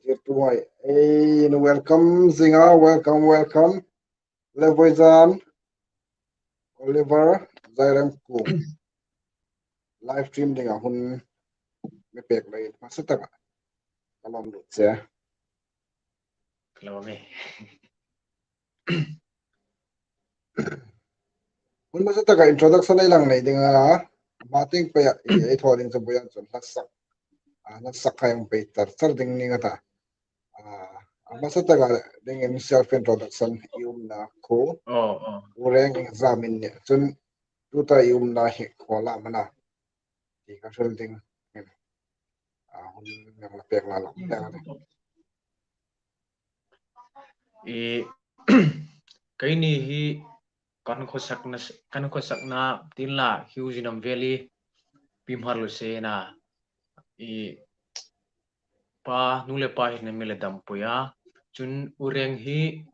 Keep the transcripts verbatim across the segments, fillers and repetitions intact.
Tirtuhai. Ei, welcome, Zinga, welcome, welcome. Le vawizan, Oliver, Zairem Kung. Live stream dinga hun mi pek leiin hmasa taka ka lawm lut che. Ka lawm e. Hun hmasa taka introduction ei lang nei ding a, hma tieng peia ei thaw ding chu buoiin chun hla sak, a, hla sak hai hung pei tar char ding ni nga ta. A, a hmasa taka dingin self introduction, i umna khuo. Oh, oh. U Reng, ieng zat am i nih? Chun tuta i umna hi khuo lam am a na ti ka hril ding. A, hun nang la pek la lawm. I, keini hi kan khawsakna, kan khawsakna tin la Hugh Zinam Valley Pi Hmar Lusena. I, pa, nu le pa hin a mi la dampui a. Chun U Reng hi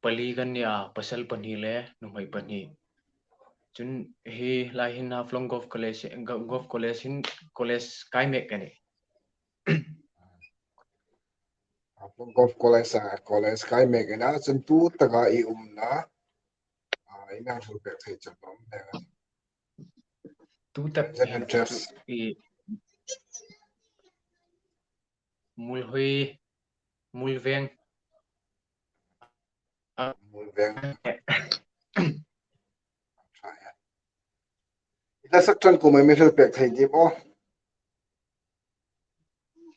pali kan ni a, pasal pahni le nuhmei pahni. Chun hi lai hin Haflong Golf College, Go-, Golf College hin college kai mek ka nih. Haflong Golf College, a, college kai mek i na, chun tu taka i umna, a, i nang hril pek thei chang nawm. Tu tak Present i interest. I Mulhui, Mulveng. A. Mulveng. I hla sak ṭan kum ei mi hril pek thei ding aw?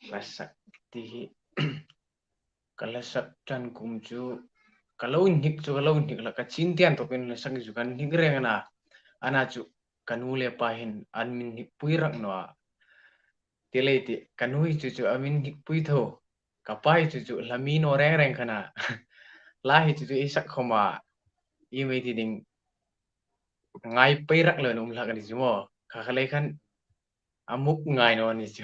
Hla sak ti hi, ka hla sak ṭan kum chu, ka lo inhnik chu, ka lo inhnik la, ka chin tieng tawkin hla sak chu kan inhnik reng a na. A na chu, ka nu le pa hin an mi inhnikpui rak naw a. Ti lei ti, ka nu hi chu chu a mi inhnikpui tho. Ka pa hi chu chu hla mi naw reng reng kha a na. Hla hi chu chu ei sak khawma, i mei ti ding, ngai pei rak lo um hlak a ni chu maw. Kha kha lei khan a muk ngai naw a ni chu.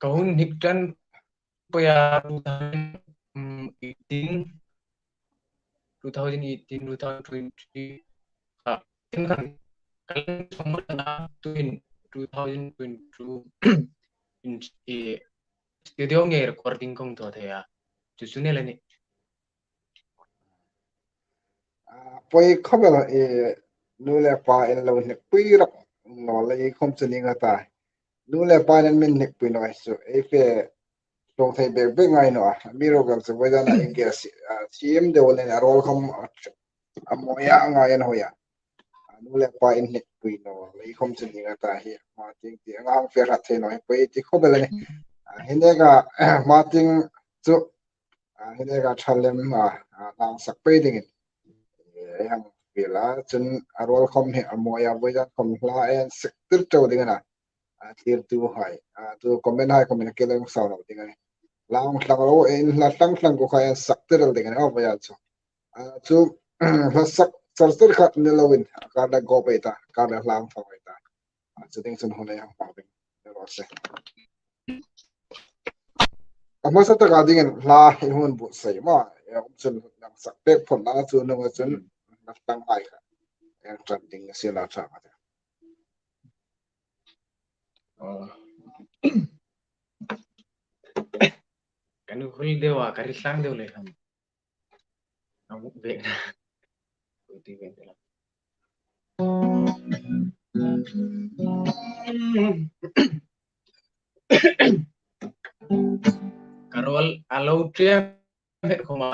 Ka hun inhnik ṭan poi a, two thousand eighteen, two thousand eighteen, two thousand twenty, a, tin khan, ka leng sawm na tuin two thousand twenty-two in, i, studio ngei recording kong thaw thei a. Chu chu ni el a nih. A, poi khawp el, i, nu le pa in lo inhnikpui rak naw lei khawm chu ni nga ta. Nu le pa in an mi inhnikpui naw chu, ei fe hlawk thei bek bek ngai naw a. Mi ruok chu vawizan a engage, a, siem deu le a role khawm a, a mawi a, a ngai a, a hoi a. A, nu le pa inhnikpui naw lei khawm chu ni nga ta hi, hma tieng ti ang hang fe hrat thei naw hi poi ti khawp el a nih. A, hi neka, hma tieng chu, a, hi neka ṭha lem, a, a, hla sak pei dingin, e, ei hang fiel a, chun a role khawm hi a mawi a, vawizan khawm hla ei sak tir tho ding a na. A, thlirtuhai, a, tu comment hai comment ke leng sau lo ding a nih. Hla hung tlang lo, ei hla tlang tlang kha ei sak tir el ding a nih, a, vawizan chu. A, chu, hla sak char char khat ni loin, a, kar le go pei ta, kar le hla hung tlang pei ta. A, chu ding chun hun ei hang hmang ding. Ni raw se. A hmasa taka dingin hla ei hung buotsai ma, e, um chun nang sak pek phot la chu nang chun, hmm, nang tang hai kha. Ei ṭan ding si la ṭha ma. Oh. Kan hul deu a, ka ri tlang deu le ham. Ang bek na. Kuti bek na. Ka role a lo ṭiam het khawma.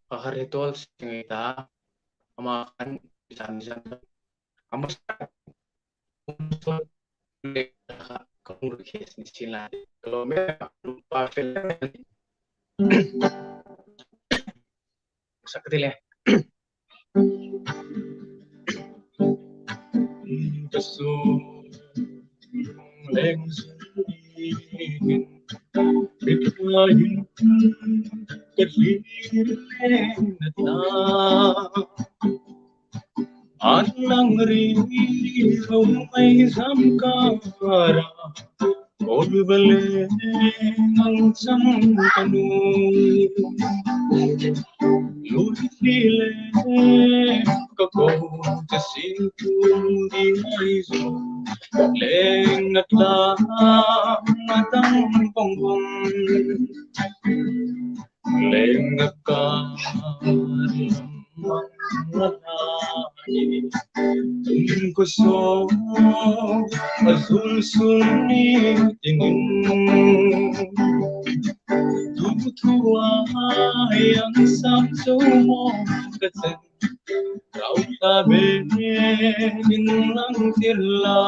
Ka har hi tol sing ta, ama khan san san, ama sa, ka hung ru khes ni sin la, ka lo me, pa fel. Sak ti le. An lang ri ro mai zam ka ra. Ol bale nang chang kanu. Lui ti le ka ko ta sing kum di ai zo. Leng na tla ma tang bong bong. Leng na ka ma la ni. Tum ko so a zul sun ni dingin. Tu tu a yang sam so mo ka chen. Rau ta be in lang tir la.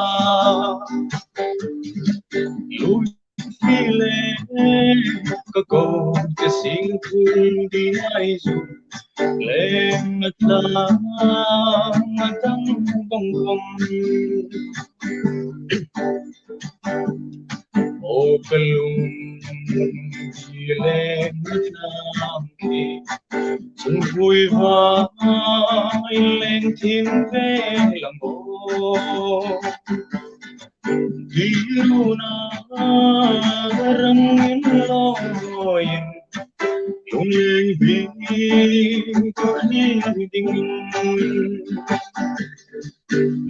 Lu ti le ka ko ta sing kum di ai zo. Leng na tla ma tang bong bong. O ka lung ti leng na tla ki. Chung hui vai leng tin ve lam o. Di ru na rang in lo in. Lung leng bi ko ni ding.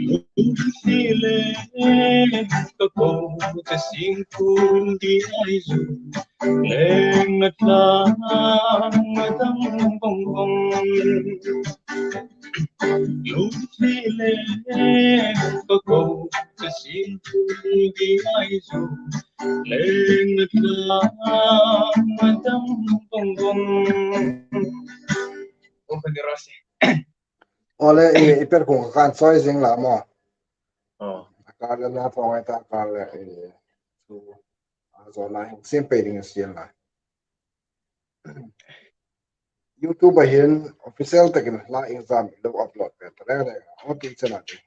Lung ti le ka ko ta sing kum di ai zo. Leng na tla ma tang bong bong. Lung ti le ka ko ta sing kum di ai zo. Leng na tla ma tang bong bong. O ka ni ra si. Ole, i, i per kung kan soi zing la mo. Oh. Ka le na phong ta ka le, i, tu, a zo na hin sim pe ding sien la. YouTube a hin official takin la exam lo upload pe ta le le. O ti chena ding.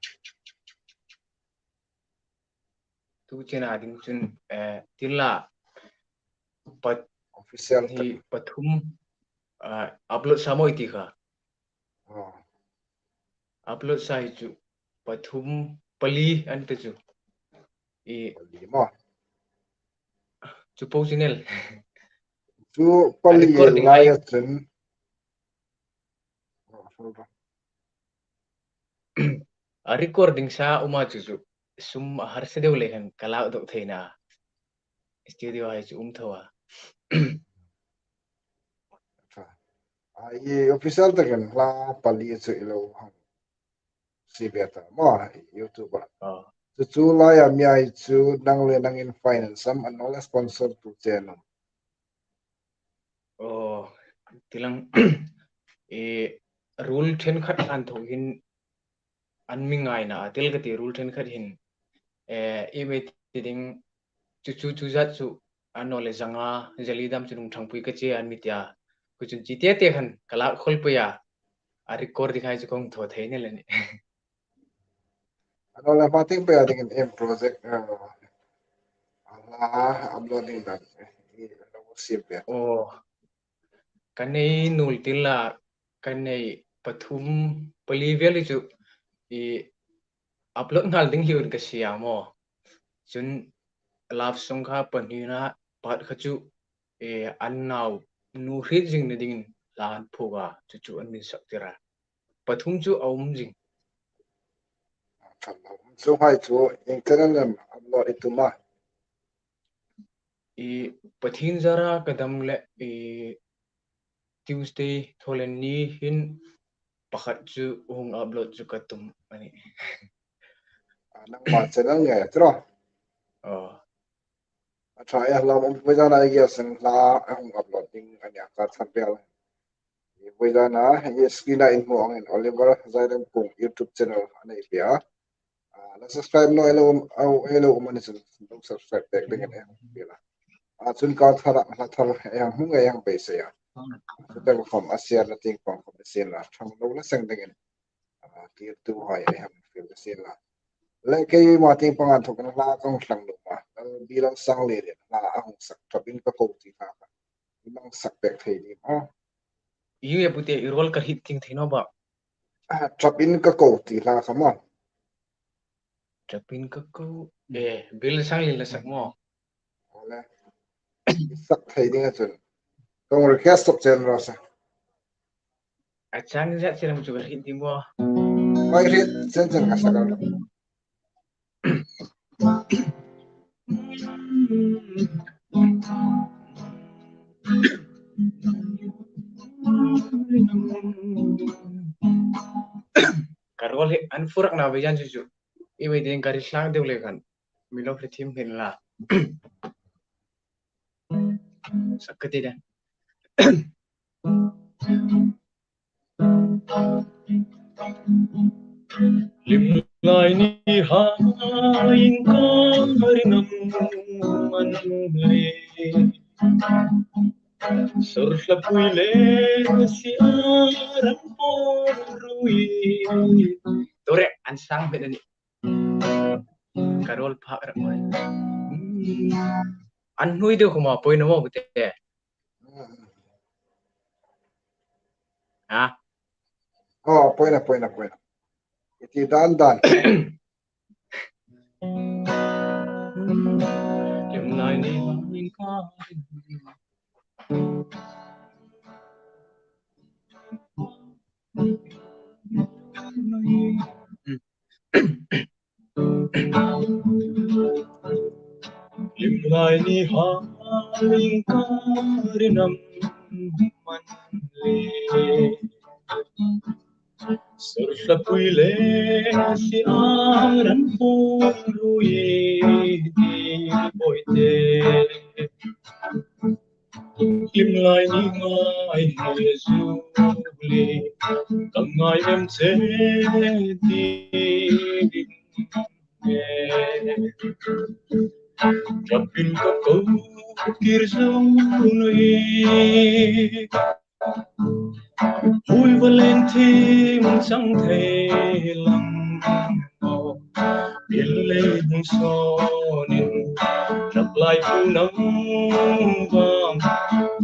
Tu chena ding chun, eh, tila pat official hi tak. Pathum, ah, upload sa mo i ti kha. Oh. Upload sa hi chu pathum pali an ta chu. I pali mo. Chu po channel. Chu pali recording lai ai a chun. Oh, sorry. A recording sa um a chu chu. Sum a harsa deu le khan ka lak dawk thei na. Studio hai chu um tho a. A, i official takin la pali chu i lo hang si ve ta mo, YouTube a. Ah. Chu chu laia mi ai chu nang le nangin finance am, an lo sponsor tu che naw. Oh, tilang, e, rule ṭhenkhat an tho hin an mi ngaina a, tel ka ti rule ṭhenkhat hin, eh, i mi ti ding chu chu chu zat chu an naw le zanga, zali dam chu nung ṭhangpui ka che an mi tia. Ku chun chi te te khan ka lak khol pui a, a recording hai chu kong thaw thei ni le ni. An naw le ma ting pui a dingin em project, eh, a la uploading dan, eh, i lo sip ve. Oh, ka nei nul tila, ka nei pathum pali vel chu i upload nghal ding hi un ka sia maw. Chun love song kha pahnina part kha chu, e, an nau nu hriet zing na dingin hla an phuok a, chu chu an min sak tir a. Pathum chu a um zing. Chu hai chu ieng channel am upload i tum a? I Pathien zara ka dam le i Tuesday thawlen ni hin pakhat chu hung upload chu ka tum a nih. A, nangma channel nge chu? Oh. A ṭha e, hla um, vawisuna i gel seng hla a hung upload ding a nia ka chhan vel. Vawisuna, i screen a in hmu angin Oliver Zairemkung YouTube channel a nei pei a. A, la subscribe naw ei lo, a, ei lo um a ni chun lo subscribe pek dingin ei hang appeal a. A, chun ka thar a, hla thar ei hang hmu ngei hang beisei a. Chu tel khom a share na ting pang khom ei share la, ṭhang lo la seng dingin. A, tirtu hai ei hang appeal ka share la. Le keima ting pang an thawk hla ka hung thlang nuom a. Bilang Sangli le hla a hung sak Ṭap in ka ko ti hla kha. I hang sak pek thei dim a? I u e pute i ruol ka hriet ting thei naw ba. A, Ṭap in ka ko ti hla kha maw. Ṭap in ka ko. E, Bilang Sangli la sak maw. Sak thei ding a chun. Kong request stop chen ro sa. A chang zat chen chu ka hriet ding maw. Hoi hriet chen chen ka sak a. Ka ruol hi an furak na ve jan chu chu. I ve ding ka ri hlang deu le khan. Mi lo hre thim hin la. Sak ka ti dan. Lim lai ni ha in ka ri nam man le. Sor hla pui le si a ram por rui. Tore an sang hmet a nih. Ka ruol phak rak mai. An hnui deu khawma poi naw maw te. Ha? Oh, poi naw, poi naw, poi naw. Iti dan dan. Lim lai ni ha in ka. Lim lai ni ha in ka ri nam man le. Sor hla pui le si a ran pui rui ti boi te. Lim lai ni ngai he zu le ka ngai em che ti. Ṭap in ka ko kir zo naw e. Hui va leng thim chang thei lang maw. Pil lei hung sawnin ṭap lai pu nang vang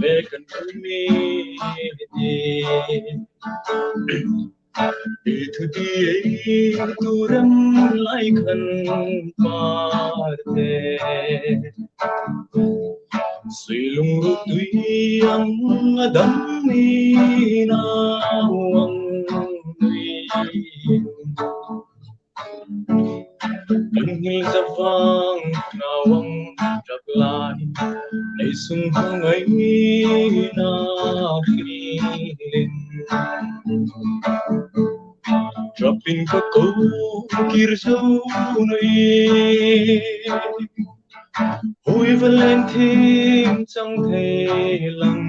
ve kan tum i ti. I thu ti ei tu rem lai khan par te. Sui lung ru tui ang a dam ni na ang nui. Kan hmil za vang na ang ṭap lai. Nei sung hang ai na hrilin. Ṭap in ka ko kir zo naw e. Hui va leng thim chang thei lang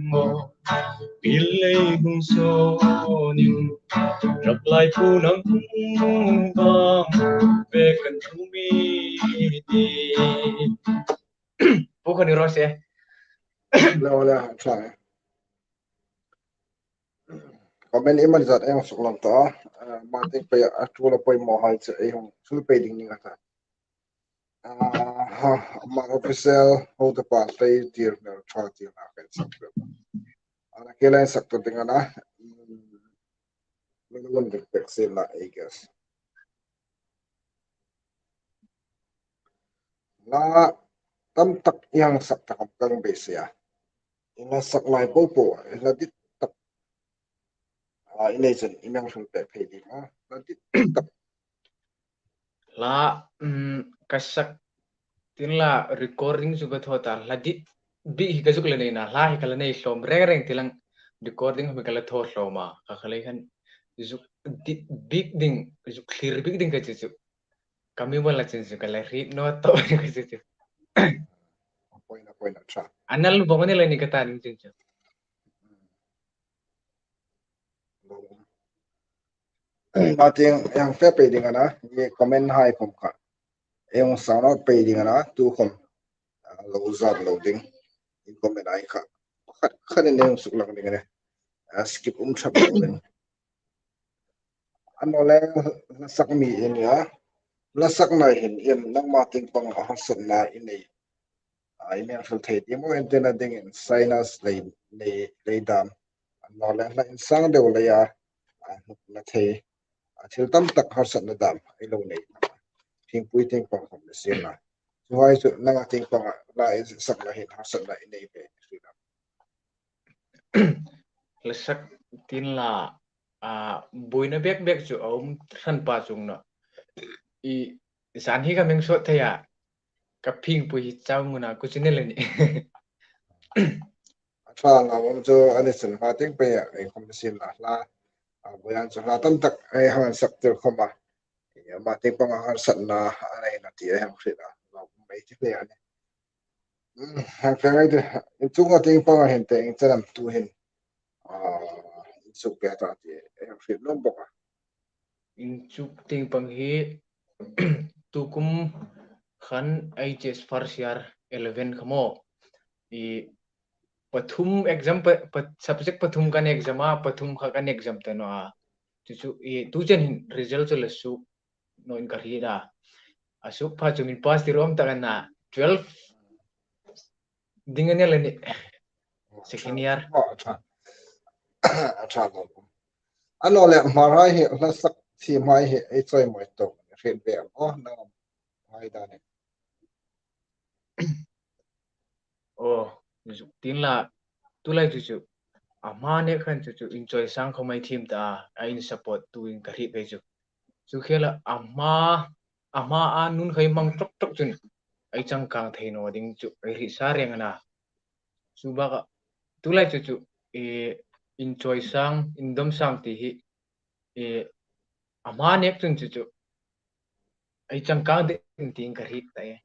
maw. Pil lei hung sawnin ṭap lai pu nang vang ve kan tum i ti. Pu khan i ro se. Lo la, try. Comment i man zat ei hung suklang ta. Ah, ma ting pei a tul a poimaw hai chu ei hung sul pei ding ni ka ta. Ah, ha, ma official ho ta pa tei tir na tha tir na kan sak ta. Ana ke lai sak ta ding ana. Hmm, lo lo dik pek se la, I guess. La tam tak i hang sak ta khawm kan beisei a. I hla sak lai po po, i hla dit tak. Ah, i nei chun i mi hang hril pek phei ding a. Hla dit tak. Hla, um, ka sak tin la recording chu ka thaw ta, hla dit bik hi ka zuk la nei na, hla hi ka la nei hlawm reng reng ti lang, recording hi ka la thaw hlawm a, ka kha lei khan zuk dit bik ding, zuk thlir bik ding ka chu chu. Ka mi mal la chun chu ka la hriet naw tawp ka chu chu. A poina, a poina, ṭha. A nal bawk ni la ni ka ta ding chun chu. Ma ting, i hang fe pei ding ana, i comment hai khawm kha. I hang sound out pei ding ana, tu khawm. Ah, lo zat lo ding. I comment hai kha. Khat, khat in i hang suklang ding ana. Ah, skip um ṭhak lo ding. Annawleh, hla sak mi i ni a. Hla sakna hin, in nangma tieng pang a harsatna i nei. Ah, i mi hang hril thei ti maw, entirna dingin sinus lei, lei, lei dam. Annawleh hla insang deu leia, ah, hnukna thei. Ah, thil tam tak harsatna dam ei lo nei. Thingpui tieng pang khawm ni sien la. Chuong chu nang a tieng panga la i sakna hin harsatna i nei ve hrim am? Hla sak ti inla, a, buoina bek bek chu a um hran pa chuong naw. I zan hi ka hming sawt thei a, ka phingpui hi chau nguna ku chin le ni. A ṭha ngam chu a ni chun hla tieng pei a, ei khom sin a hla, a, buoina chu hla tam tak ei hang sak tir khom a. Ama tieng panga harsatna a nei naw ti ei hang hriet a. Ngam ei ti hle a nih. Hmm, hang fe ngai de, in chunga tieng panga hin te in chanam tu hin, a, in suk pe ta ti ei hang hriet nuom bawk a. In chuk tieng pang hi tukum khan H S first year eleven kha maw. I pathum exam pa, pa, subject pathum kan exam a, pathum kha kan exam ta naw a. Chu chu i tu chen hin result chu la suk naw in ka hriet a. A suk pha chu min pass ti rawm tak a na. Twelve ding a ni le ni. Second year. Oh, a ṭha. A ṭha lo. A naw le, Hmarhai hi hla sak thiem hai hi ei chawimawi tawk hriet ve am aw, nang am hai dan e. Oh, zuk ti inla, tulai chu chu. A hma nek khan chu chu in chawisang khom ei thiem ta, a in support tu in ka hriet ve chu. Chu khela a hma, a hma a nun kha ei hmang ṭawk ṭawk chun ei changkang thei naw ding chu ei hriet sa reng a na. Chu baka tulai chu chu, e, in chawisang, in dawmsang ti hi, e, a hma nek chun chu chu ei changkang ding tiin ka hriet ta e.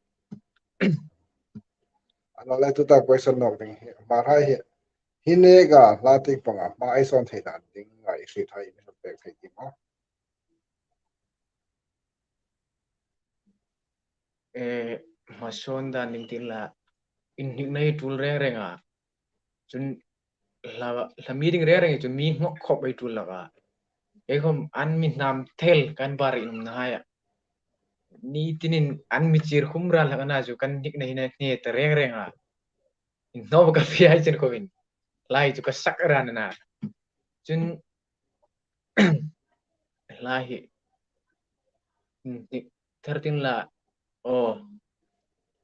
A naw le, tuta question nawk ding hi, Hmarhai hi, hi neka hla tieng panga hma ei sawn thei dan ding a i hriet hai mi hre pek thei ti maw? E, hma sawn dan ding ti inla, inhnikna hi tul reng reng a. Chun hla, hla mi ding reng reng chu mi ngawk khop ei tul lak a. Ei khom an mi hnam thel kan bar inumna hai a. Ni tinin an mi chir khum ran hlak a na chu kan hnikna hi a hne ta reng reng a. Inhno ka fe hai chen khom in. Hla hi chu ka sak ran a na. Chun hla hi inhnik thar ti inla, aw,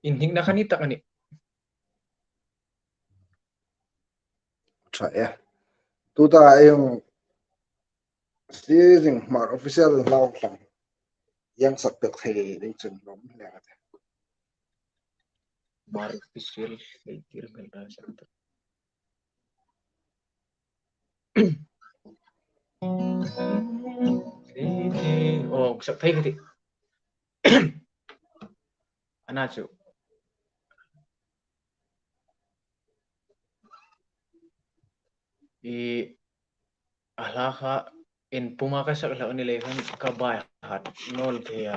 inhnikna kha ni tak a nih. Ṭha e. Tuta ei hung si zing Hmar Official hlau hlang. Ieng sak pek thei ding chun lawm hle a tih. Hmar Official hei tir hmel dan sak tak. Aw, sak thei ka ti. A na chu. I, a hla kha in puma ka sak hlak ni lei khan ka by heart naw thei a.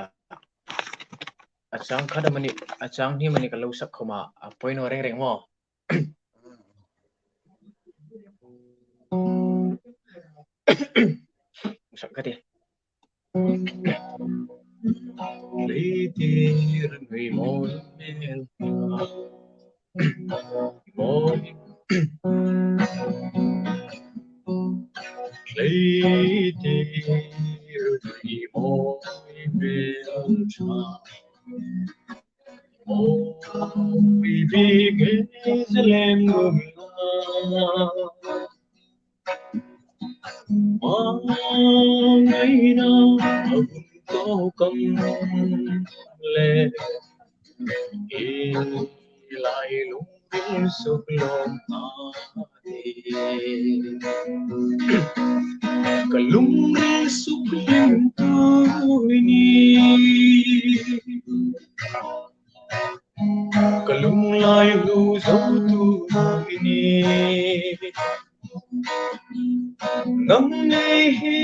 A chang khat amani, a chang hni amani ka lo sak khom a, a poi naw reng reng maw. Sak ka ti. Leitir nui mawi mel mawi. Leitir nui mawi mel ṭha. Mawi bik ei zalem ngam la. Hmangaina a hun tawk am le, i lai lungril suk lawm ta ti. Ka lungril suk lem tu ni. Ka lunglai hlu zo tu ni. Ngam nei hi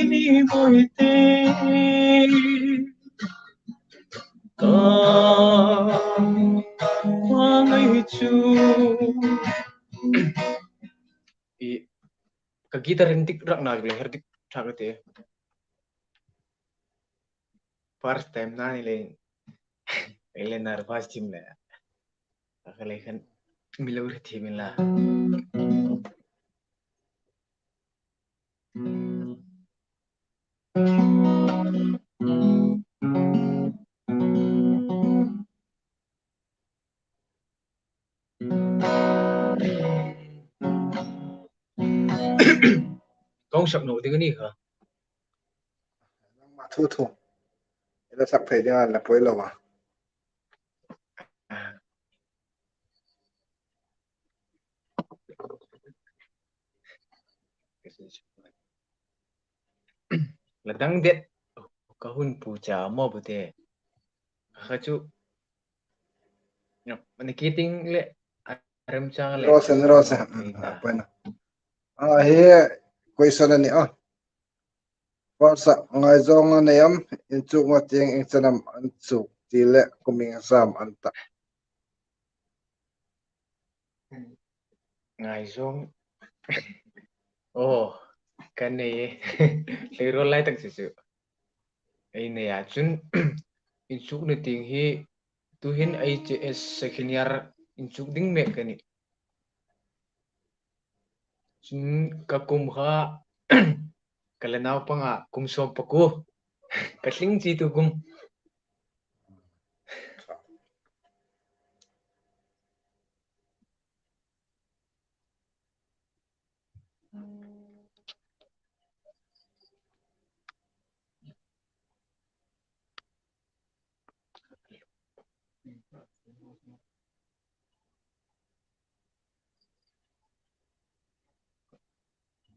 ni mawi te. Ka hmangai chu. I, ka guitar in dik rak na le her dik ṭha ka ti. First time a ni lei, ei le nervous chim le. Ka lei khan mi lo hre thiem inla. hung sak naw ding a ni kha. Nangma thu thu. I la sak thei ding a la poi lo a. La dang det ka hun pu cha mo bu te. Kha chu. Ani ki ting le, a rem chang le. Rose, rose. Ni ta. A, poi na. A, hi question a ni a. First, ngaizawng a nei am, inchukna tieng iengchen am an chuk ti le kum ieng zam an ta. Ngaizawng. Oh, ka nei e. Hleirawl lai tak chu chu. Ei nei a chun, inchukna tieng hi tuhin H S second year inchuk ding mek ka nih. Chun ka kum kha, ka la naupang a kum sawm pakuo. Ka tling chi tu kum.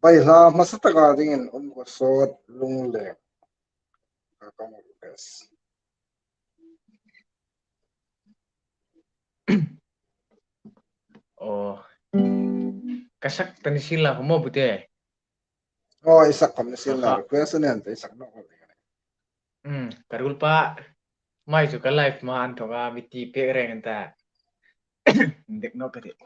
Bai hla hmasa taka dingin um ko sawt lungleng. Ka ka mu res. Oh. Ka sak ta ni sien la ko mo bu te. Oh, i sak khom ni sien la. Aha. Request nen ta i sak naw ko. Hmm, ka ruol pa mai chu ka live hma an thawk a, mi ti pek reng an ta. Dek naw ka ti.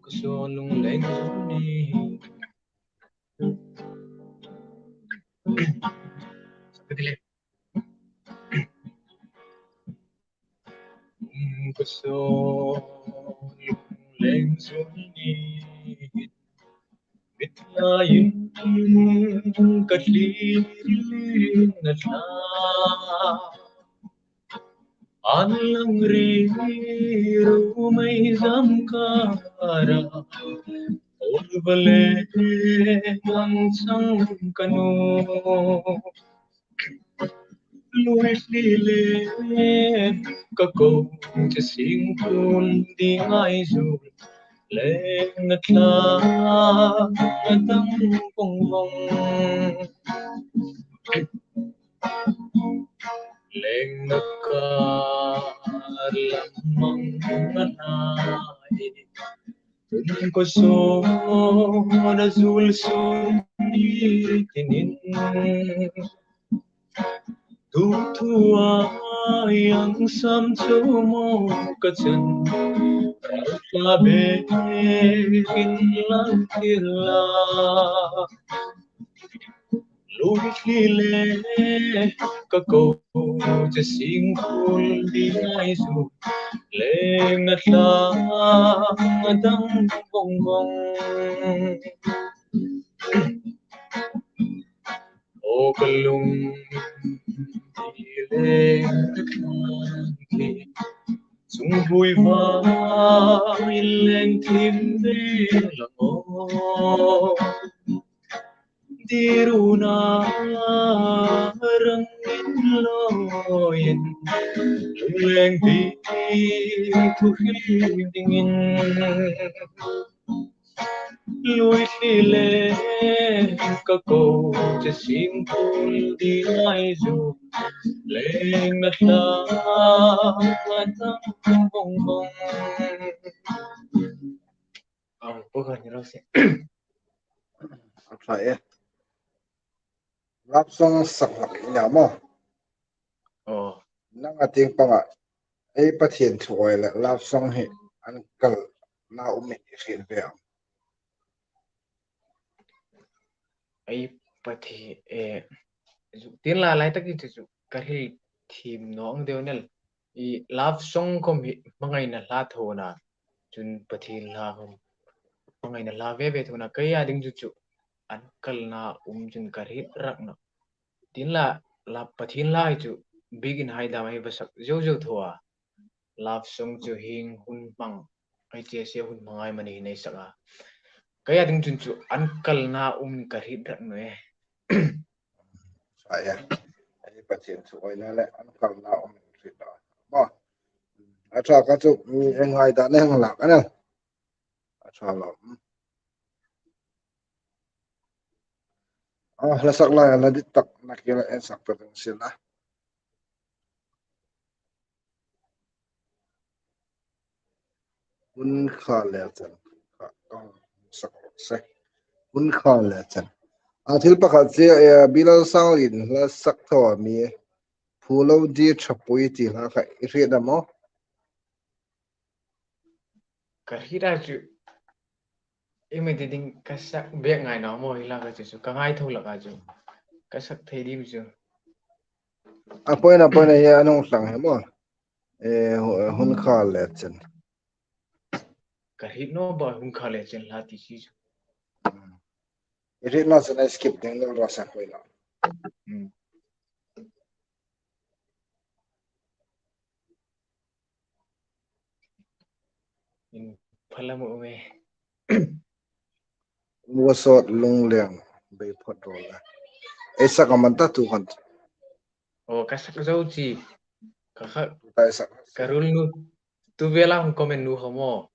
Ka saw lungleng zul ni, mit lain ka thlirna thla. An lang ri ru mai zam kara, ol vale ang chang ka nu. Lui hli le ka ko che sing kun di ngai zu, lengna thla a dang vong vong. Lengna kar lam mang a nai. Tun ko so na zul so ni tinin. Tu tu a yang sam cho mo ka chan. Rau ta be kin lang tir la. Lui hli le ka ko che sing kul di ngai zu, lengna thla a dang vong vong. O ka lung di lengna thla ki, chung vui vai leng thim ve la mo. Diruna rangin loin, lungleng di thu hil dingin. Lui hli le ka ko che sing kul di ngai zu, lengna thla a dang vong vong. Ang po ka ni ro se. A ṭha e. Love song sak hlak i nia maw? Oh. Nang a tieng panga ei Pathien thu awi le love song hi an kal na um i hril ve am? Ei Pathien, eh, zuk tin la lai tak i chu chu ka hril thiem naw ang deu nel. I love song khom hi hmangaina hla tho na. Chun Pathien hla khom hmangaina hla ve ve tho na. Kei a ding chu chu. an kalna um chun ka hriet rak nawh. Tin la, la Pathien la hi chu biekin hai dam ei va sak zo zo tho a. Love song chu hieng hun hmang, ei che se hun hmang ei mani hin ei sak a. Kei a ding chun chu an kalna um ka hriet rak nawh e. Ai a. Ei Pathien chu awi na le an kalna um hriet nawh. Maw. A ṭha kha chu mi ei ngaidam ei hang lak a nih. A ṭha lo. A, hla sak lai a la dit tak na kila en sak pek ding sien a. Hun kha le chen. Kha, kong sak se. Hun kha le chen. A thil pakhat che, eh, Bilal Sanglien hla sak thaw mi. Phu lo di ṭhapui ti hla kha i hriet am maw? Ka hriet a chu. Ei mi ti ding ka sak bek ngai naw maw hi hla kha chu chu. Ka ngai tho hlak a chu. Ka sak thei dim chu. A poina poina hi an hung thlang hi maw. Eh, hu-, hun kha le chen. Ka hriet naw ba hun kha le chen hla ti si chu. Hmm. I hriet naw chen ei skip ding lo ra sa poina. Hmm. In phala mo me. Wa sawt lungleng bei phot ro la. Ei sak am an ta tu khan. O, ka sak zo chi. Ka kha. Ka sak. Ka rul nu. Tu vela hung comment nu kha maw.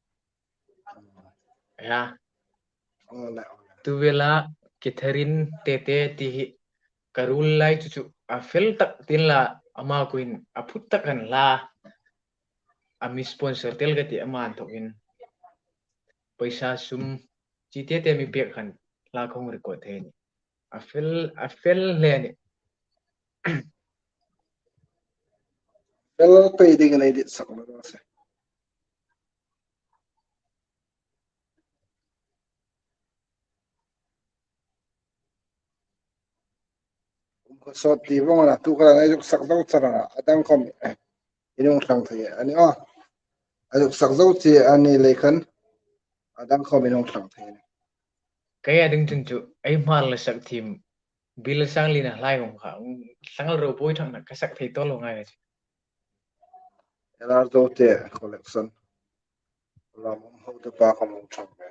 Ya. Tu vela Catherine Tete ti hi ka rul lai chu chu a fel tak tin la ama kuin a phut tak an la. A mi sponsor tel ka ti ama an thokin. Paisa sum chi Tete mi pek khan la kong record thei ni. A fel, a fel hle ni. Fel pei ding nei dit sak lo se. Um ka sawt ti vong la tu ka la nei zuk sak dau chara a dang khom. Eh. In hung thlang thei a ni a. A zuk sak zo chi a ni lei khan a dang khom in hung thlang thei a ni. Kei a ding chun chu ei hmar la sak thim Bilal Sanglien a hla hung kha. Thlang ro poi thang na ka sak thei tawp lo ngai ka chi. Elar zo te collection. Lam um ho te pa khom hung thlang ve.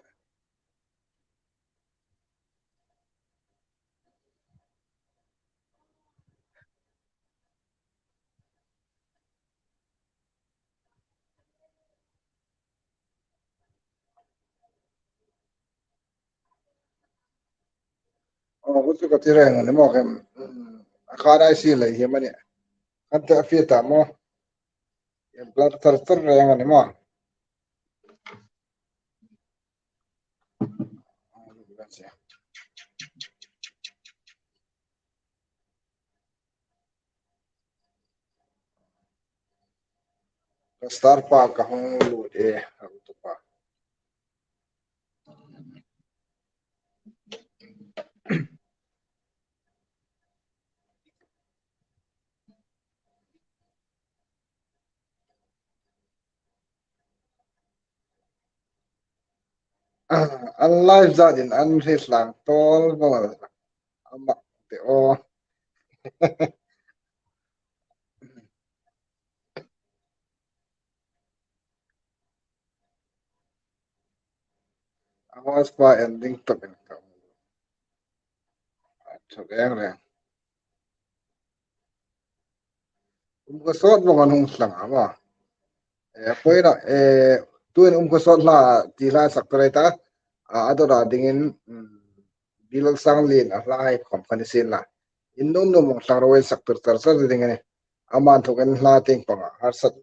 O, kutu ka ti reng a ni maw kem. Mm, a kha dai si lei hi mani. Kan ta fi ta maw. Em, blur tar tar reng a ni maw. Ka star pa ka hung lut e, ka hung tu pa. Ah, an live zatin an hre tlang tawl vong a, ama te aw. A host pa ending top in ka. Chok eng reng. Um ka sawt vong an hung thlang a maw. Eh, poina, eh, tuin um ka sawt hla ti hla sak pei ta. A, a dawra dingin, mm, Bilal Sanglien a hla hai khom khan i sin la. In nuom nuom vong thlang ro ei sak pei tar tar ding a ni. Ama an thuk en hla ting panga harsat,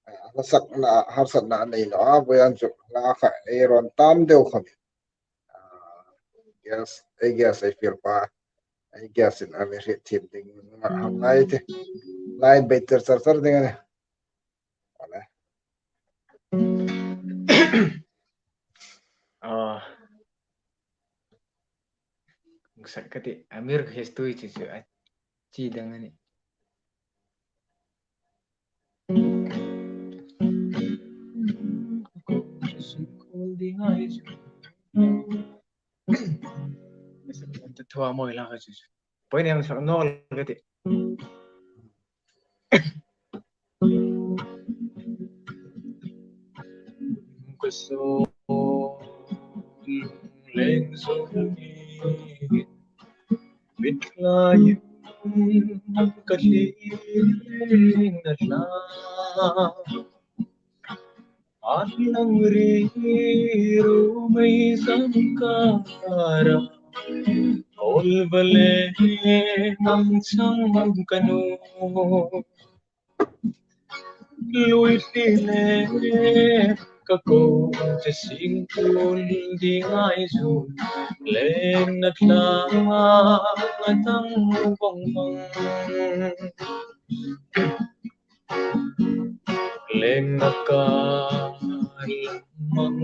eh, hla sakna, harsatna nei lo a, voiah chu hla kha ei rawn tam deu khom. Ah, gas, ei gas ei fiel pa. Ei gas in a mi hriet thim ding ma ham lai te. Lai bei tar tar tar ding a ni. Ole. Ah. Sak ka ti, Amir Khestui chu chu a chi dang a ni. Thua mawi la ka chu. Poi neng sak naw ka ti. Ka sawl leng zo ni. Mit lai ka hli leng na hla. An lang ri ro mei zam ka ra. Ol vale nang chang ka nu. Lui hli le ka ko che sing kun di ngai zu. Leng na tla dang vong vong. Leng na ka mang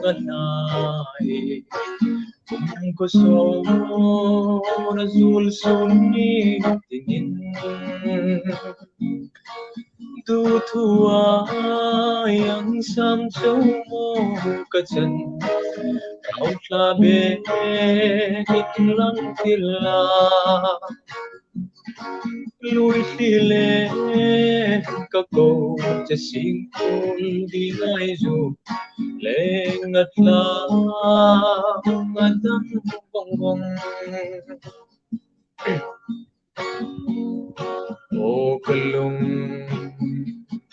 ka nai. Kum ko so na zul sun ni dingin. Du thua yang sam chau mo ka chan. Kau tla be in lang tila. Lui hli le ka ko che sing kun di ngai zu. Leng na tla dang vong vong. O ka lung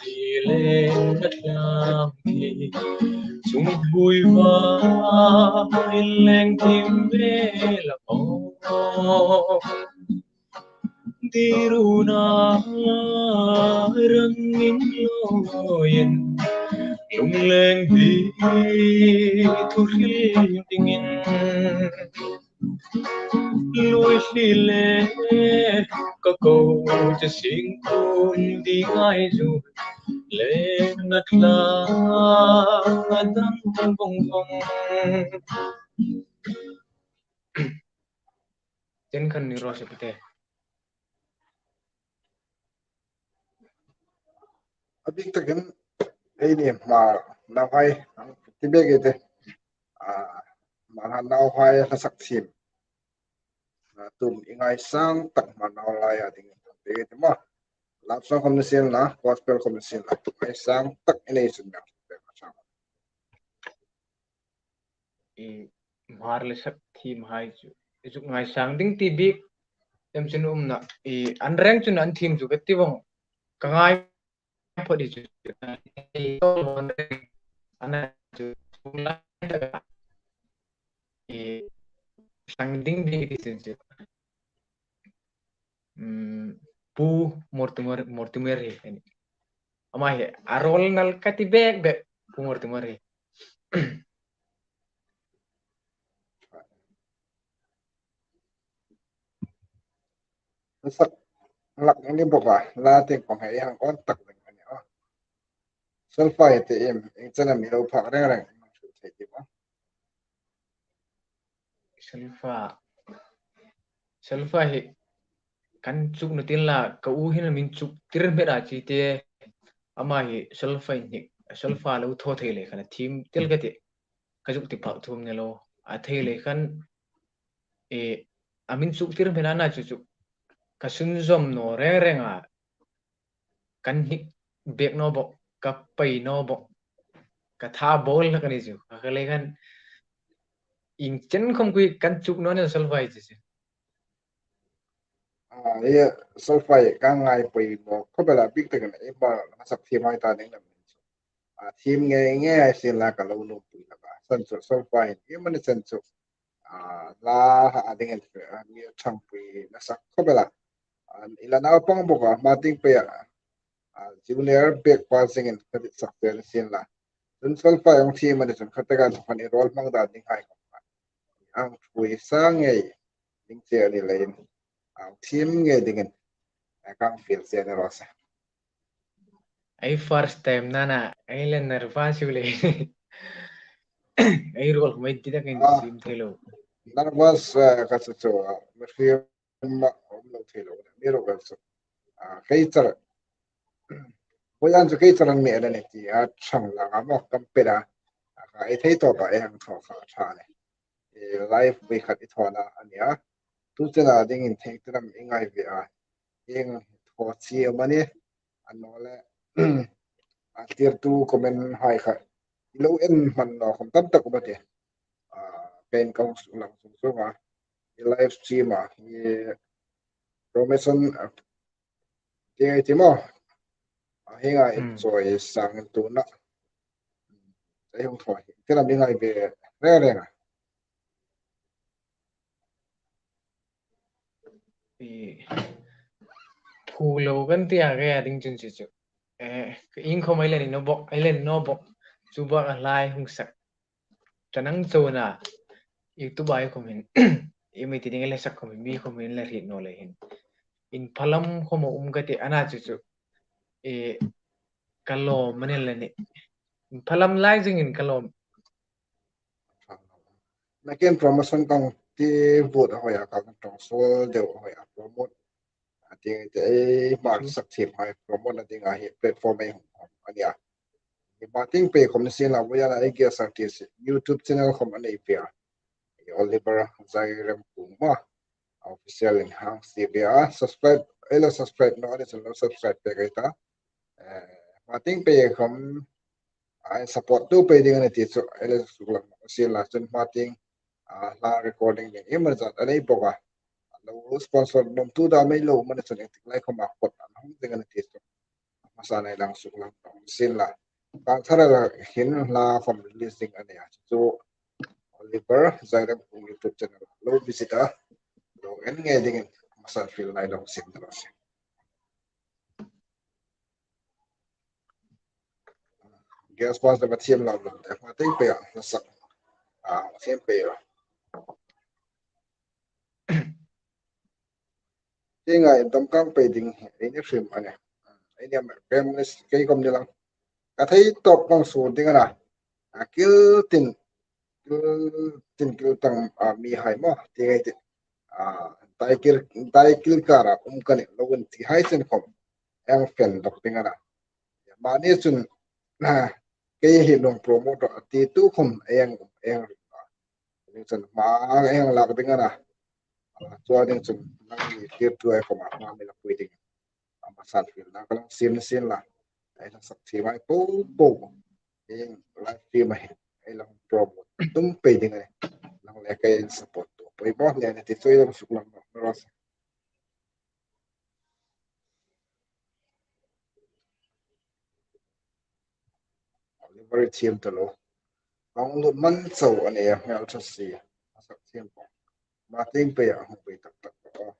di leng na tlang ki. Chung bui va in leng tim ve la o. Di ru na rang in lo yen. Lung leng di thu hril dingin. Lui hli le ka ko che sing kun di ngai zu. Leng na tla dang vong vong. Chen khan ni ro se pute. A bik takin ei ni Hmar nauhai ti bek ei te. A, Hmar nauhai hla sak thiem. A, tum i ngaisang tak Hmar nau laia ding bek ei te maw. Love song khom ni sien la, gospel khom ni sien la. Ngaisang tak i nei sun na. I Hmar le sak thiem hai chu. I chu ngaisang ding ti bik. Em chun um na. I an reng chun an thiem chu ka ti vong. Ka ngai phot i chu. An chu. I sang ding bik ti sin chu. Hmm, Pu Mortimer, Mortimer hi a ni. Ama hi a role nal ka ti bek bek Pu Mortimer hi. Sak lak ni bok a, la ting kong hei hang on tak ding a ni a. Solfa te im, ing chana mi lo phak reng reng, thei ti maw. Solfa. Solfa hi kan chuk na tin la, ka u hin min chuk tir hmet a chi te. Ama hi solfa hi, solfa lo thaw thei le khan a thiem tel ka ti. Ka zuk ti phak thum ni lo. A thei le khan, e, a min chuk tir hmet a na chu chu. Ka sunzom naw reng reng a. Kan hnik bek naw bok, ka pei naw bok, ka tha bol na ka ni chu. Ka ka le khan in chen khom kui kan chuk naw ni solfa hi chu chu. A, e, solfa ka ngai pei bok, khawp el a bik takin ei ba na sak thiem hai ta ding na min chu. A, thiem ngei ngei ai sin la ka lo numpui na ba. San chu solfa hi, i mani san chu. A, la ha a dingin, a, mi a ṭhangpui na sak khawp el a. A, i la naupang bok a, hma ding pei a. A, junior bek pa zingin ka dit sak te ni sien la. Chun solfa hung thiem a ni chun kha taka chu khan i role hmang dan ding hai khom kha. Ang thui sa ngei ding che a ni leiin. Ang thiem ngei dingin. A, kang feel che a ni raw se. Ei first time nana, ei le nervous u le. Ei role mai ti da kan Ah. Sim thei lo. Nervous, eh, ka chu chu, ah, mi hriet ma, um lo thei lo, mi ro ka chu. Ah, kei char. Ko yan chu kei char an mi a ni ti, a chang la ka mo kam pe da. Ah, ei thei to ta, ei hang tho ka tha le. eh, live pui khat i thawna a nia. Tu chena dingin thei tiram i ngai ve a. Eng thaw chi a mani. Annawleh, a tirtu comment hai kha i lo en hman naw khom tam tak um a tih. Ah, ken ka hung suklang sung sung a. I live stream a, i promotion, ah, ti ngai ti maw. A hinga in Hmm. Chawi sang in tuna. Ei hung thaw hi. Tiram i ngai ve reng reng a. I phu lo kan ti a, ka ding chun chu chu. Eh, ka in khom ei le ni no bok, ei le ni no bok. Chu bok a lai hung sak. Chanang chona YouTube ai khom hin. I mi ti ding le sak khom hin, mi khom hin le hriet naw le hin. In phalam khom um ka ti a na chu chu. Eh, ka lawm a ni le ni. In phalam lai zingin ka lawm. Nakin promotion kang ti vote a hoi a, kang tong sol deu a hoi a promote. A ti te ei hmar sak thiem hai promote a ding a hi platform ei hung hung a nia. Ni ma ting pe khom ni sin la, voiah ei guest artist YouTube channel khom a nei pei a. Oliver Zairemkung ma official in hang si ve a. Subscribe, ei lo subscribe naw ni chun lo subscribe pek ei ta. Eh, ma ting pe khom, ah, support tu pei ding a ni ti chu ei lo suklang sien la chun ma ting, ah, hla recording ding i ma zat a nei bok a. Lo sponsor nuom tu dam ei lo um a ni chun engtik lai khom a pot an hung ding a ni ti chu. Hmasa nei lang suklang sien la. Kan thara la hin hla khom release ding a nia. Chu Oliver Zairemkung YouTube channel lo visit a. Lo en ngei dingin hmasa fiel lai lo sien la sien. Guest pass le ka thiem lo lo. Te ma ting pe a, hla sak. Ah, thiem pe a. Ti ngai dam kang pe ding, ei ni hrim a nih. Ei ni am, pem ni kei khom ni lang. Ka thei tawp kang sur ding a na. A kil tin, kil tin kil tang, ah, mi hai maw, ti ngai ti. Ah, dai kil, dai kil kara um ka ni lo in ti hai chen khom. Eng fen dok ding a na. Mani chun, ah, kei hi lung promote a ti tu khom eng, eng ring a. Ding chun hma eng lak ding a na. Ah, chua ding chun nangni tirtu ai khom a hma mi la pui ding. Hmasa fiel na ka lo siem sien la. Ei hla sak thiem hai po po. Eng live stream a hin. Ei lo promote tum pei ding a nih. Nang le kei support tu. Poimaw le ni ti chu ei lo suklang naw. Oliver thiem ta lo. Hung lut man chau a nih a, hmel ṭha si. A sak thiem po. Ma ting pe a hung pei tak tak po.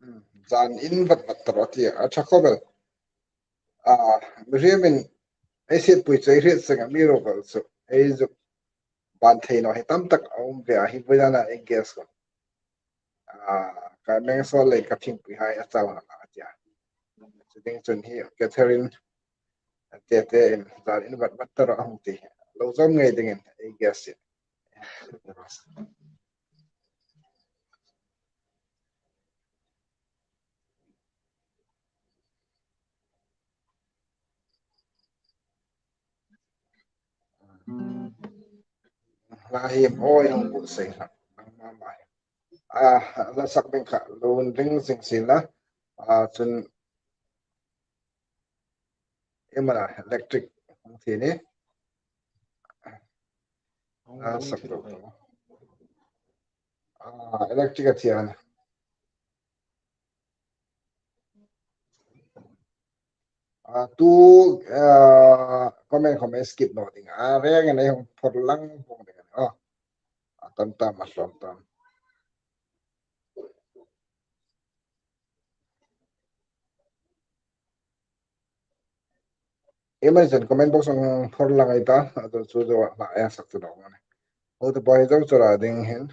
Hmm, zan in vat vat ta ro ti a ṭha khawp el. Ah, mihriemin ei sietpui chu ei hriet seng a, amiruokchu ei zuk ban thei naw hi tam tak a um ve a, hi vawiina ei guest khom. Ah, ka meng sawl lei ka thingpui hai a chau hlak a tia. Chu ding chun hi Catherine te te in zan in vat vat ta ro a hung ti. Lo zawm ngei dingin ei guest si. Hla hi mawi hung bu sei hla. Nang ma ma hi. Ah, hla sak ding kha lo ring zing si la. Ah, chun iem a na electric hung thi ni. Hla sak ding kha. Ah, electric a thi a na. Ah, tu, ah, comment khom ei skip naw ding a. Ah, rengin ei hung phor lang vong ding a. Ah, a tam tam a hlawm tam. Iem a ni chun comment box-a hung phor lang ei ta. A tu chu zo a hla ei sak tu naw a nih. Ho tu poi zo chu ra ding hin.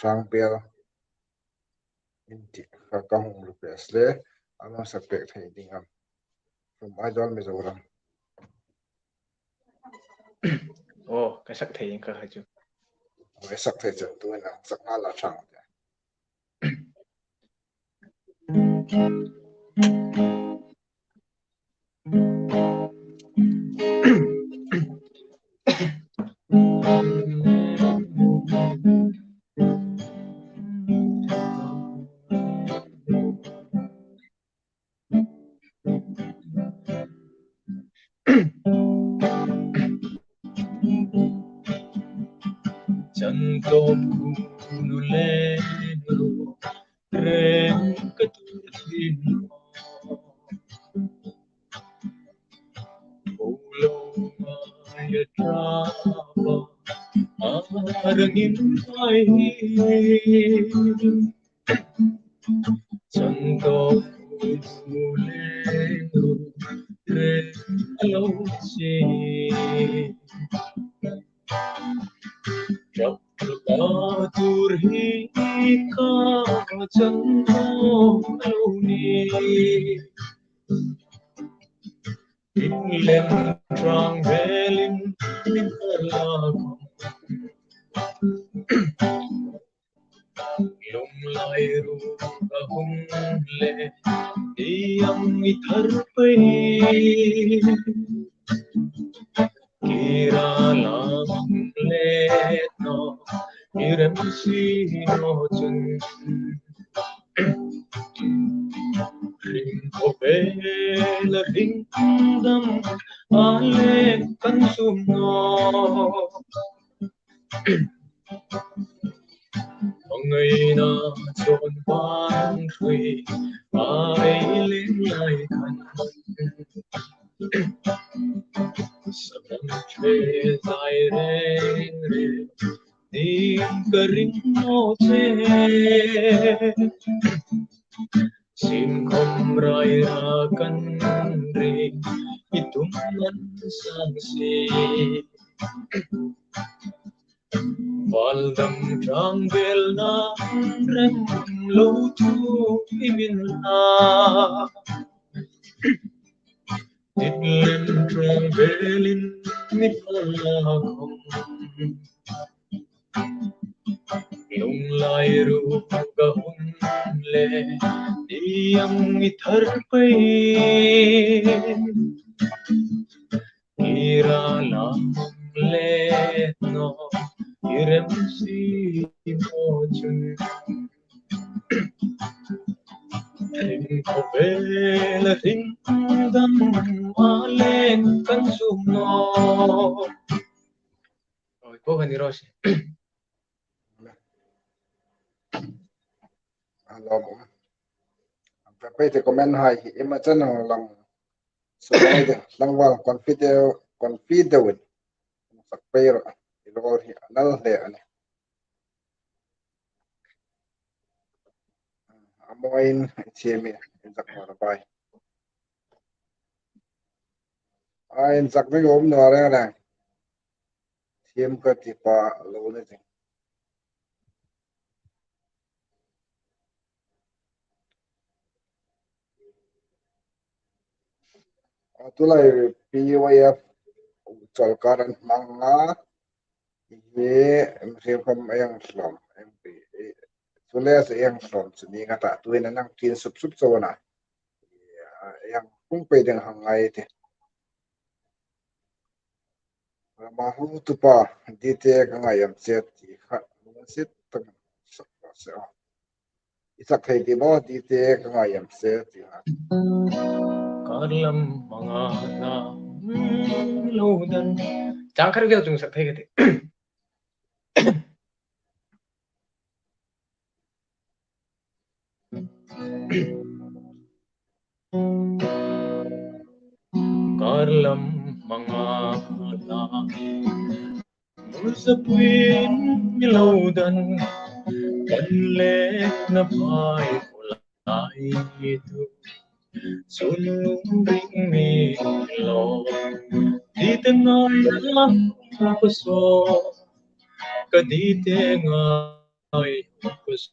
Chang pial. Inti kha ka hung request le, a lo sak pek thei ding am. From Aizawl Mizoram. Aw, ka sak thei ang kha chu. Ka sak thei chu, tu nang sak nghal a chang. Chantawp kunu le ro, reng ka tur thin. Bolo ngai a ṭapa, a rangin ai. Chantawp kunu le ro, reng a lo si. Ṭap ṭapa tur hi ka chantawp lo ni. Inlem ṭang velin min la khom. Lunglai ruok a hung le, i am i thar pei. Kir a la le naw, i rem si naw chun. Hring khawvela hring dam a leng kan sum naw. Ngaina chun pan hrui ai leng lai khan. Saman ṭhe zai reng reng, ding ka ring naw che. Sim khom rai ra kan ring, i tum man sang si. Val dam ṭang vel na rem lo chu i min la. Dit lem ṭang velin mi pha la khom. Lunglai ruok a hung le, i am i thar pei. Kir a la le naw, i rem si naw chun. Hring khawvela hring dam a leng kan sum naw. Oi, po kan i ro si. Hello. Pe pe te comment hai hi ima chan ang lang. So, ai de, lang wal confide, confide win. Sak pe ro. I lo hi anal le ani. Amoin, chemi, in sak ma bai. Ai, in sak mi om no reng reng. Thiam ka ti pa lo ni ting. A tulai P Y F chawlkar an hmang a. Hi, em, hriam khom eng hlawm, em, pi, e, chule se eng hlawm chu ni nga ta, tuin a nang tin sup sup chau a na. Eng hung pei ding hang ngai ti. Rama hu tupa, dite ka ngai am che ti kha, lungsit tak sak se a. I sak thei ti maw, dite ka ngai am che ti kha. Kar lam hmanga hla lo dan. Chang khat viau chun sak thei ka ti. Kar lam hmanga hla murza puin mi lo dan, kan le na pai lai tu. Sun lung ring mi lo, dite ngai na ko so, ka dite ngai ko so.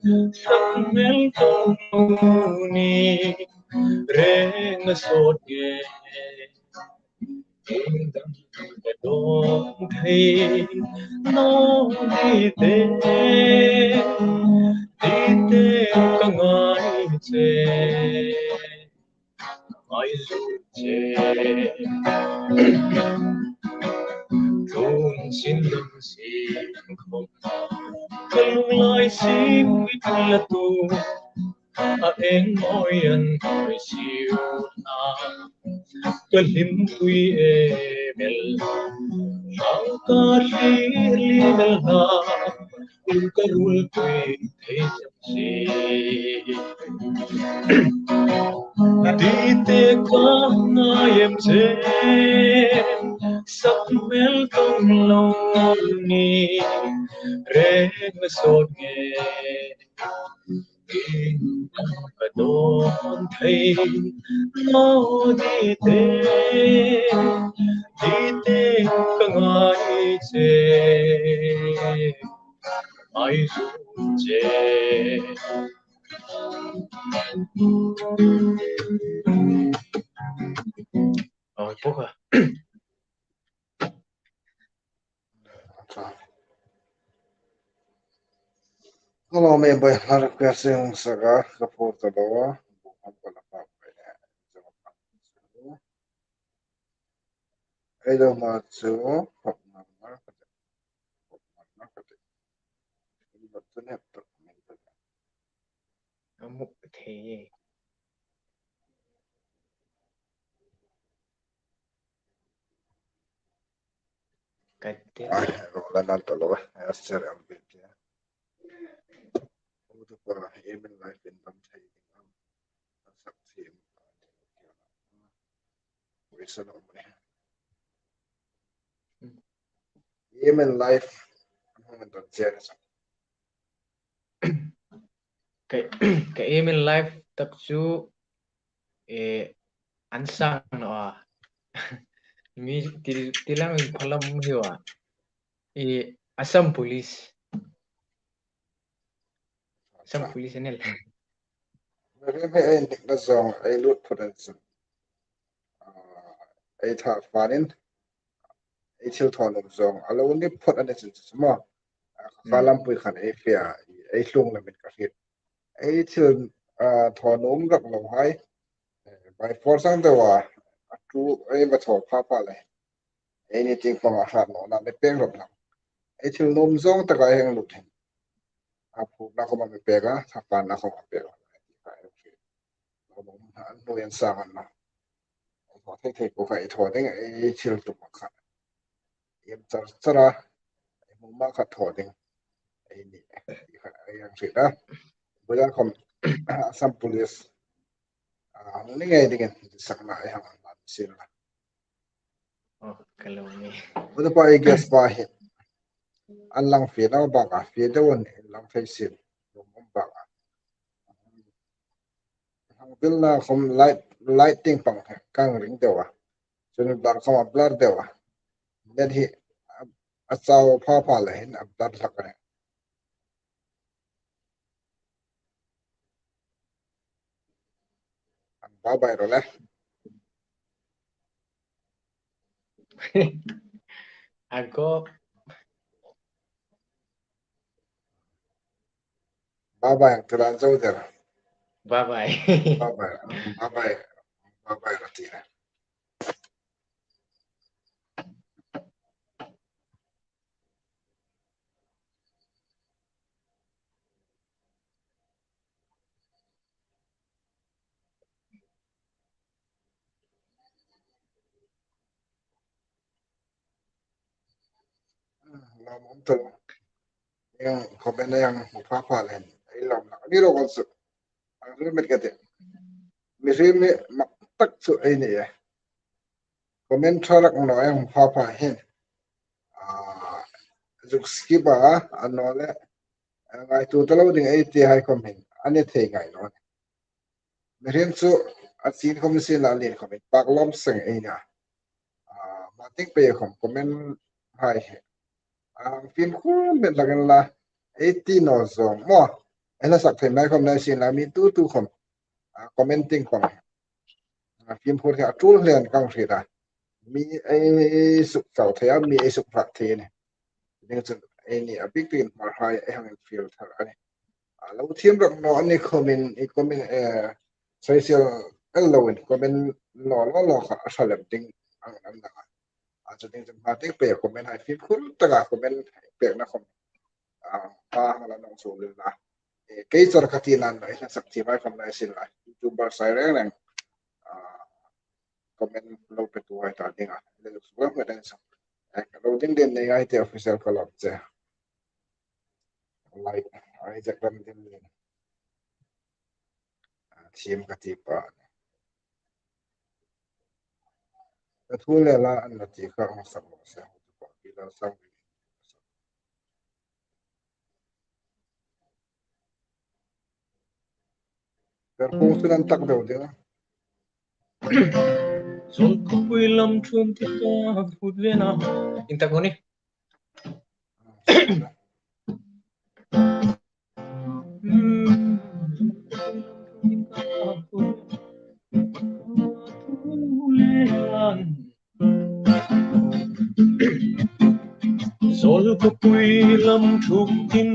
Sak hmel tawng lo ni, reng a sawt nge. Dang ka dawng thei naw ni te, ti te ka ngai che. Ngai zuk che. Tlung sin dang sin khom. Ka lunglai sim mit la tu. A eng mawi an hoi siu na. Ka hlimpui em el. Hang ka hlir lim el na. Ka ruolpui thei chang si. Ti te ka ngai em che. Sak hmel tawng lo ni. Reng a sawt nge. Ka dawng thei naw ni te, ni te ka ngai che, ngai zuk che. Oi, puka. Hello, me bai har ka seng saka ka por ta lo. Ei lo ma chu, hop na ma ka te. Hop na ma ka te. Ei lo tu ne tak me ta. Amuk thei. Ka te. Ai, ro la nan ta lo, ai, a ser am bit ya. Ro tu pa, em in life in tam thei ding am. A sak thei am. Wei sa lo mo ne. Em in life, am hong in tam che sa. Ka, ka aim in life tak chu, eh, an sang naw a. Mi ti, ti lang in phalam hi wa. Eh, Assam Police. Assam Police anel. Ri mi ei dik na zong, ei lut potential. Ah, ei tha fanin. Ei thil thaw nuom zong a lo ni phot a ni chu chu maw. A, ka lampui khan ei fe a, ei hlung lamin ka hriet. Ei thil, a, thaw nuom rak lo hai. Eh, by force ang deu a, a tu ei va thaw pha pha le. Ei ni ting pang a hrat naw na le peng rop lang. Ei thil nuom zong taka heng lut hin. A phurna khom a mi pek a, thapanna khom a pek a. An nuoi an sang an na. Ei thaw thei thei po kha ei thaw ding, ei thil tum kha. Em char char a, ei hmu ma kha thaw ding. Ei ni, ei kha, ei ang hriet a. Buda khom, Assam Police. A, hung ni ngei dingin, sakna ei hang an man sin la. Oh, ka lo ni. Buda pa ei guest pa hi. An lang fe naw bak a, fe deu an lang fe sin. Lum bak a. Hang bil na khom light, light ting pang kang ring deu a. Chun blur khom a blur deu a. Net hi a, a chau pha pha le hin a blur hlak a ni. An ba bai ro le. A go. Bye bye, Tulan Chowdhury. Bye bye. Bye bye. Bye bye. Bye bye, Ratina. Lam um talo. Eng comment eng hmu pha pha le. Ei lam na. Ni lo kon su. Ang ru met ka te. Mi ri mi mak tak chu ei ni e. Comment tha lak naw eng hmu pha pha hin. Ah, zuk skip a, a naw le. A ngaituo ta lo ding ei ti hai khom hin. A ni thei ngai naw. Mi hriem chu a chin khom sin la lien khom in pak lawm seng ei nia. Ah, ma tik pei khom comment hai hi. Ah, fimkhur met lakin la ei ti naw zong maw. Ei hla sak thei mai khawm ngai sienla, mi tu tu khawm, a, commenting khawm, a, fimkhur hi a tul hlen ka hriet a. Mi ei suk chau thei a, mi ei suk rak thei a nih. Chuleiin chun eini a bik tikin hmarhai ei hang infiel thar a nih. A lo thiem rak naw a ni khawmin, i comment, eh, social el loin comment naw lo lo kha a ṭha lem ding ang an dang a. A, chuleiin chun hma tieng pei comment hai fimkhur taka comment pekna khawm, a, hma hang la nawk suol la. Eh, kei char ka ti nan ei hla sak thei mai khawm ngai sienla, YouTuber sai reng reng, a, comment lo petuhai ta dinga le suk lam ka dang sak. Eh, ka lo ding ding nei ngai te official ka lawm che. Like, ai jak ram ding ding. A, thiem ka ti pa. Ka thu le la an la ti kha hong sak lo se. Pa pi la sang. Per kung sunan tak deu ding. Zol khawpui lam thum ti ka phut ve na. In tak ni. Zol khawpui lam thum tin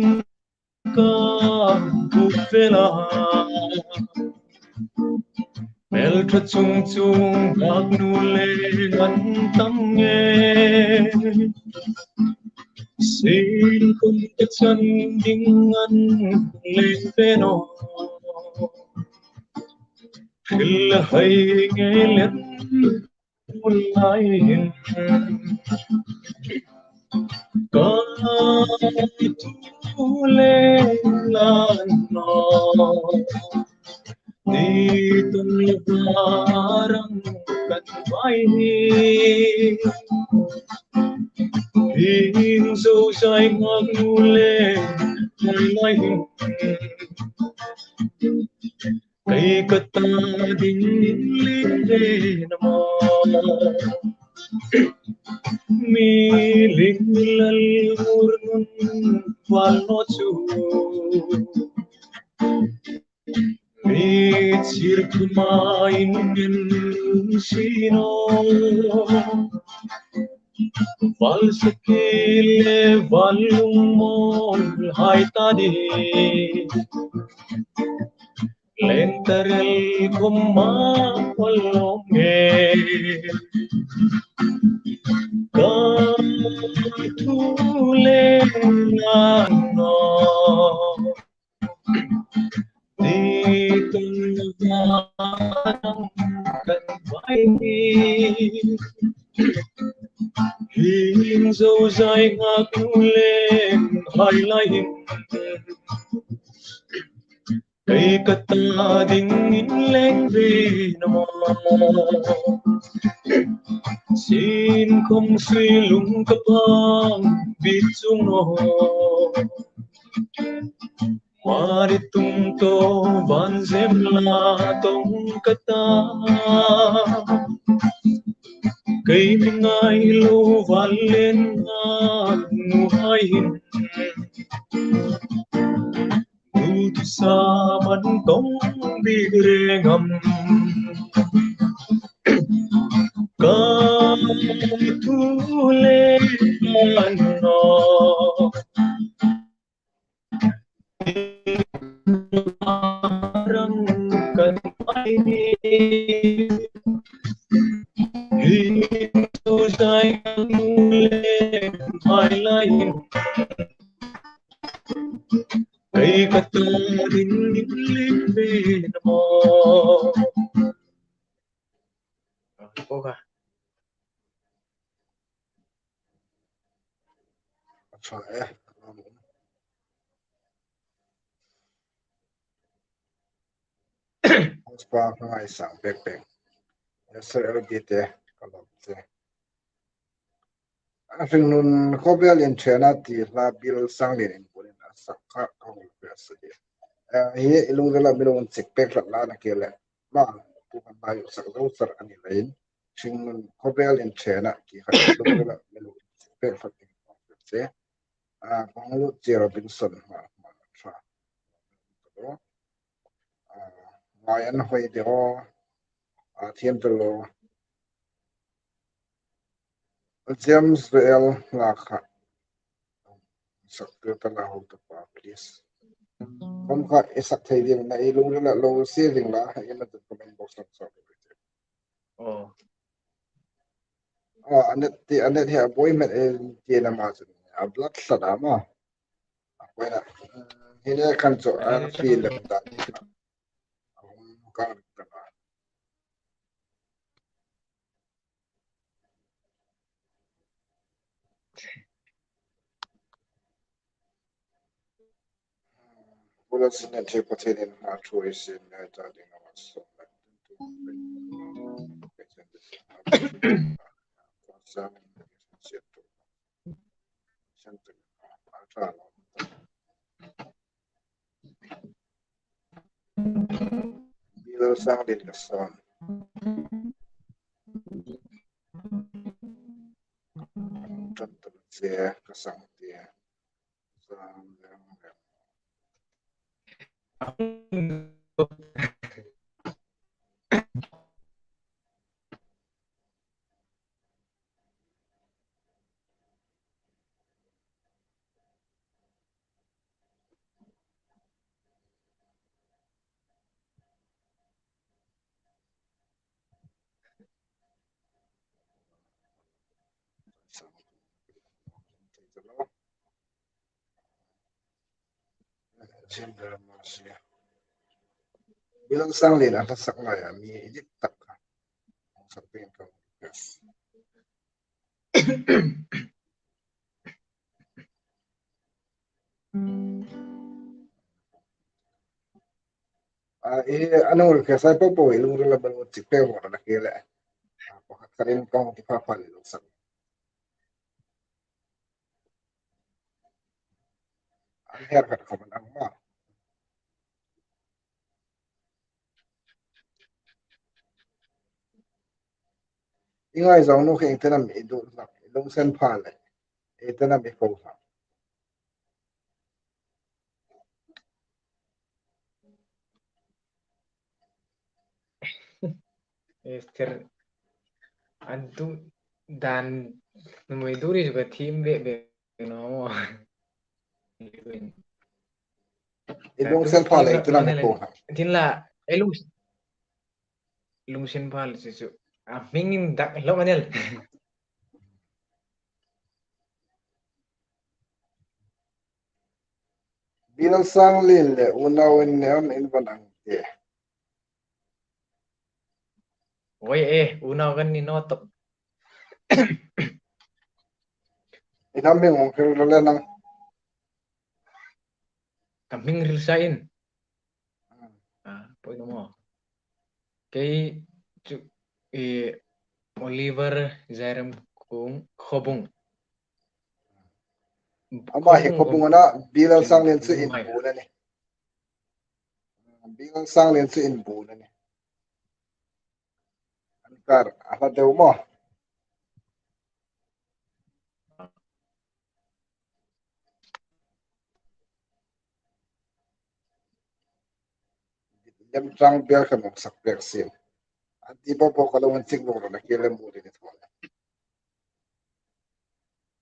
ka phut ve la. Hmelṭha chung chung ngak nu le an tam nge. Sin kum ta chan ding an leng ve naw. Hril hai ngei lem lai hin. Ka thu le la naw. Ni tum le varang kan vai hi. Hin zo zai ngak nu le lai hin. Kei ka ta ding ling ve na maw. Mi ling lal mur nun val naw chu. Mi chir khuma in en si naw. Val sakil le val lungmawl hai ta ding. Leng ta rel khuma ol om nge. Ka thu le la naw. Ni tum le varang kan vai hi. Hin zo zai ngak nu le hai lai hin. Kei ka ta ding in leng ve na maw. Sin khom sui lung ka pang bit chung naw. Mari tum to van zem la tong ka ta. Kei mi ngai lo val len a nu hai hin. Nu tu sa man tong bik reng am. Ka thu le la naw. Rang kan ai ni. Hin tu zai kan le hai lai. Kei ka ta ding in leng ve na maw. Acha e. Hospa ngai sang pek pek. Sir L D te ka lawm che. A hringnun khawvel inṭhena ti hla Bil Sanglien in bunin a sak kha ka hung pe sa di. Eh, hi i lungrila mi lo inchik pek hlat la na ke le. Ma, tu kan bai sak zo sar a ni leiin. Hringnun khawvel inṭhena ti hla i lungrila mi lo inchik pek hlat ding ka hung pe che. A, Banglut che Robinson, ma, ma, ṭha. Pai an hoi de o. A thiam ta lo. James Joel la kha. Sak ta la ho ta pa, please. Khom kha i sak thei ding na i lungrila lo se ding la, i ma ta comment box la sak. Oh. Oh, anet ti, anet hi a boi met e ti na ma chu. A blood sa da ma. A boi na. Hi le kan chu a fi le ta. A hung kang ta ma. Bulan senen thei Pathienin a thu ei siem ngai ta ding a, so Bilal Sanglien ka son. Tan tan che ka sang tia. Sang lem lem. Bilal Sanglien a hla sak ngai a, mi edit tak kha. Sak peng ka. Yes. A, e, a nung request ai po po, i lungrila bal mo chik pe mo na ki le. A, pakhat ka ring kong ti pha pha le lo sak. An her khat kha man ang ma. I ngai zawng nu kheng te nam i du hlak, i lungsen pha le, i te nam i ko hlak. Esther, an tu dan, numei duri juga thim ve ve no. I lungsen pha le, i te nam i ko hlak. Tin la, i lung, lungsen pha le chu chu. A hming in dak lo manel. Bilal Sanglien le unau in nem in van ang te. Oi e, unau kan ni naw tawp. I nam hming hung hril le nang. Ka hming hril sa in. A, poi naw maw. Kei chu, e, Oliver Zairem Kung Khobung. Ama hi Khobung ana, Bilal Sanglien chu inbu a nih. Bilal Sanglien chu inbu a nih. An kar, a hla deu maw. Lem chang bel ka nok sak bek sin. An ti po po ka lo an chik bok lo na ki lem bu ni thon.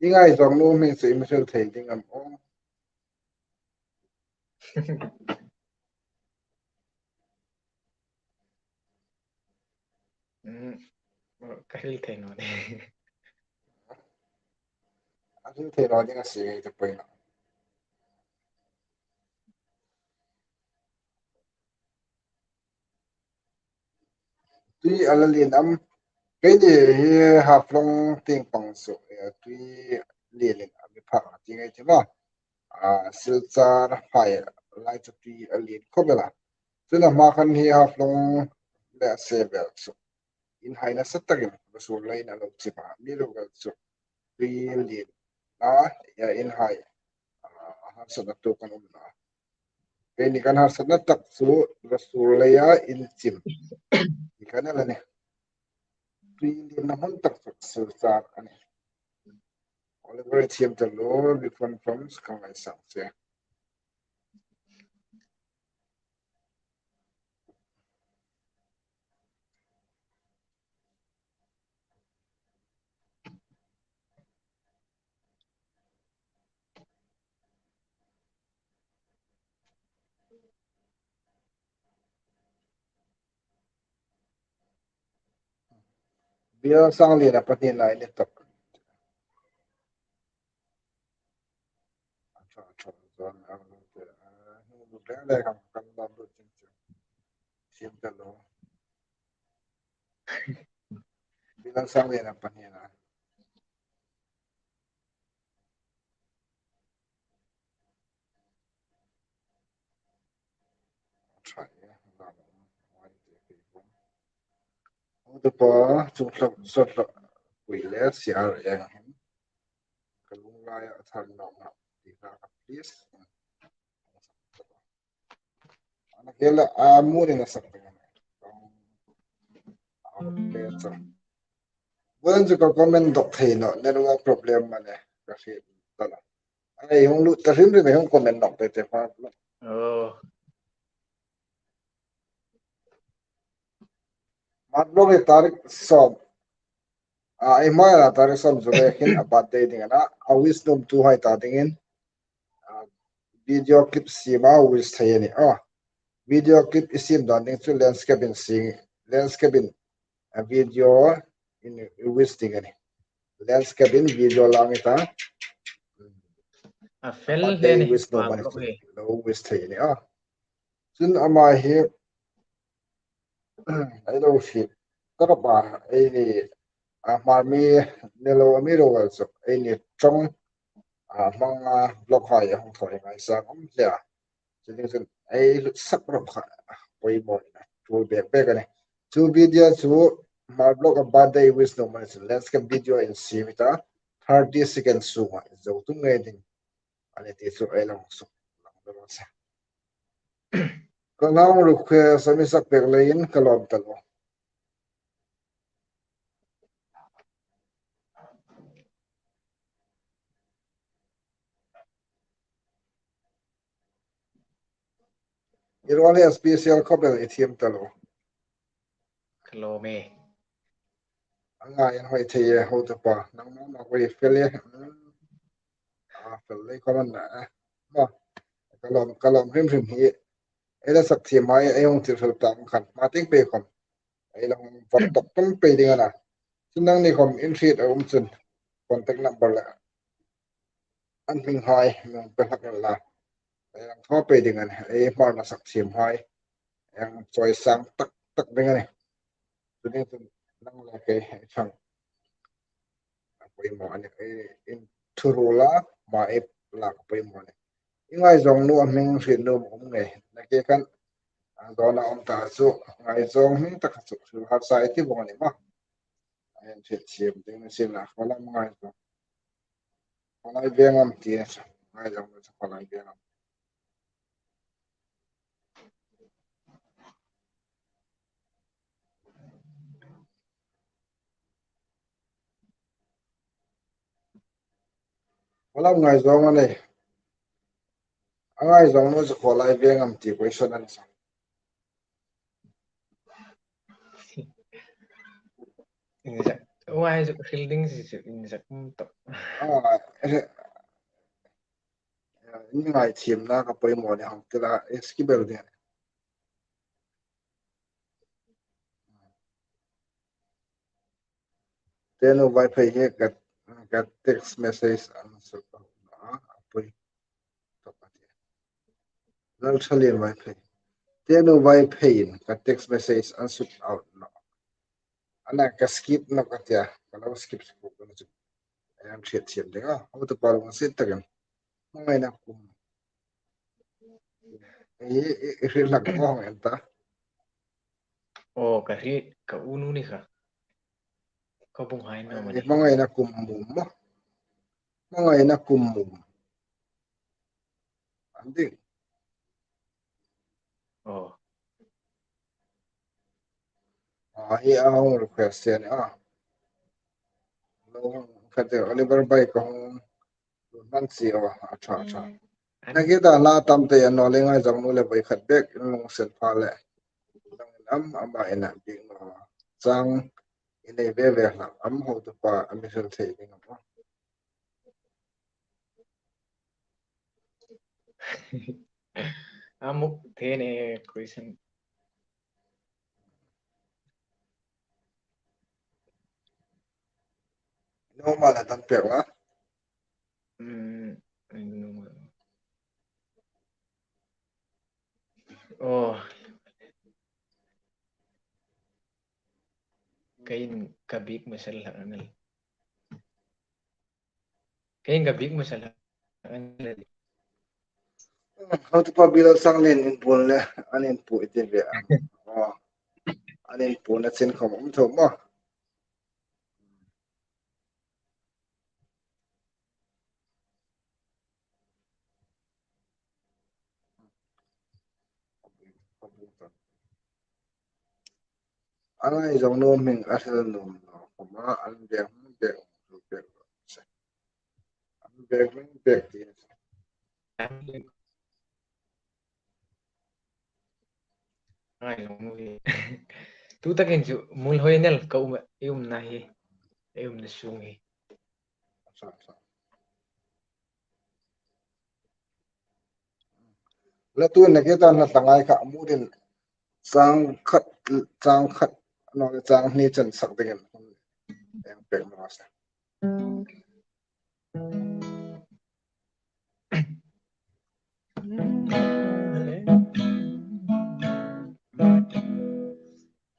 I ngai zawng nu hming chu i mi hril thei ding am aw. Mm, ka hril thei naw ni. A hril thei naw ding a si ngei te poi na. Tui a la lien am. Keini hi Haflong tieng pang chu, eh, tui lien in a mi phak ti ngei ti maw. A, Silchar phai lai chu tui a lien khawp el a. Chun a hma khan hi Haflong le a se vel chu. Inhai nasa takin, va sur leiin a lo chim a. Amiruokchu tui lien a, a inhai, a, harsatna tuok an um naw a. Keini kan harsatna tak chu, va sur leia inchim. Ti kan el a nih. Tui lienna hmun tak chu Silchar a nih. Oliver thiam ta lo, refund from Skangai Sangse. Bial Sangliana pahnina ei ni tawp. Ṭha, ṭha, zon ang te, ah, hnu lut leng leng ang kan dam lut ching ching. Sim ta lo. Bial Sangliana pahnina. Ṭha e, lam, wai te ke bom. Hau te pa, chung hlak, sawt hlak, pui le, siar eng hin. Ka lunglai a thar nawk nawk, ti hla ka please. Ana hela a mu ni na sak te na. Buan chu ka comment dawk thei naw, network problem a nih, ka hriet ta naw. Ei hung lut ta hrim hrim, ei hung comment nawk te te pa. Oh. Hmar Block hi tarik sawm. A, ei hmai la tarik sawm chu le khin a birthday ding a na, a wish nuomtuhai ta dingin, a, video clip siem a wish thei a nih. A, video clip i siem dan ding chu landscape-in siem, landscape-in, a, video-in i wish ding a nih. Landscape-in video lang i ta. A fel a birthday le ni, wish nuom Hmar a ni Block chu hi. Lo wish thei a nih. A. Chun ama hi, ei lo hriet ka rawp a, ei ni, a, Hmar mi ni lo, a mi lo el chu, ei ni ṭawng, a, hmang a, block hai a hung thaw hi ngaisang um hle a. Chu ding chun ei lut sak rawp kha, poimaw in a tul bek bek a nih. Chu video chu Hmar Block a birthday wish nuom a ni chun landscape video-in siem i ta, thirty seconds sunga zo tum ngei ding a nih ti chu ei lo suk lang dawm a se. Ka lo request a mi sak pek leiin ka lawm ta lo. I ruol hi special khawp el i thiem ta lo. Ka lawm e. A ngai an hoi thei e, hau te pa. Nang mama ko i fel e. A fel lei khawm a na e. Ma, ka lawm, ka lawm hrim hrim hi. Ei la sak thiemhai, ei hung thil fel tam khan. Ma ting pe khawm. Ei la hung var tok tum pe ding a na. Chun nangni khawm in hriet a um chun contact number le an hminghai mi hung pe hlak inla. Ei hang thaw pe ding a nih, ei Hmar la sak thiemhai. Ei hang chawisang tak tak ding a nih. Chu ding chun nang le kei ei chang. A poimaw a nih, ei in thuruol a, ma ei lak a poimaw a nih. I ngaizawng nu a hming hriet nuom um ngei. Nakie khan, a, zona um ta chu, ngaizawng hming tak chu, thil harsa ei ti vong a ni maw. Ei hriet siem ding ni sien la, khaw lam ngaizawng. Khaw lai veng am ti a chu, ngaizawng nu chu khaw lai veng am. Khaw lam ngaizawng a nih. A ngaizawng nu chu khaw lai veng am ti question a ni sa. Inzak, wai zuk hril ding si chu inzak um tawp. A, eh, in ngaithiemna ka poimaw ni hang tila, eh, skip el ding. Tenu Vaiphei hi ka, ka text message an suk a, a pui. Lalthalien Vaiphei. Tenu Vaiphei'n ka text message an suk out naw. Ana ka skip naw ka tia, ka lo skip suk ka chu. Ei hang hriet thiam ding a, hau te pa lo sit takin. Hmangaina kum. Ei, ei, ei hriet hlak maw hang en ta. Oh, ka hriet, ka unu ni kha. Ka bung hai naw ma ni. Hmangaina kum mum maw. Hmangaina kum mum. An ding. Oh. A, hi a hung request a ni a. Lo hung khat te Oliver bai ka hung hman si a, a ṭha, a ṭha. Mm. Nakie ta hla tam te an naw le ngaizawng nu le voi khat bek in lung sen pha le. Dang am ama ina bik naw. Chang i nei ve ve hlak am hau te pa a mi hril thei ding am. A muk the ne question. Normal a dan pek la. Hmm, normal. Oh. Kei'n ka bik hmasa hlak a nih. Kei'n ka bik hmasa hlak a nih. Hotupa Bilal Sanglen inpuon le, an inpuon i ti ve a. Oh. An inpuon a chin khom um tho maw. A ngai zawng nuom hming a hril nuom naw khom a, an bek hming bek, an bek hming bek ti. Ngai zawng nuom hi. Tu takin chu Muolhoi Nel ka um, i umna hi, i umna sung hi. Le tu na ke tan na tangai ka mu din chang khat, chang khat, no, chang hni chan sak dingin. Em pek ma sa.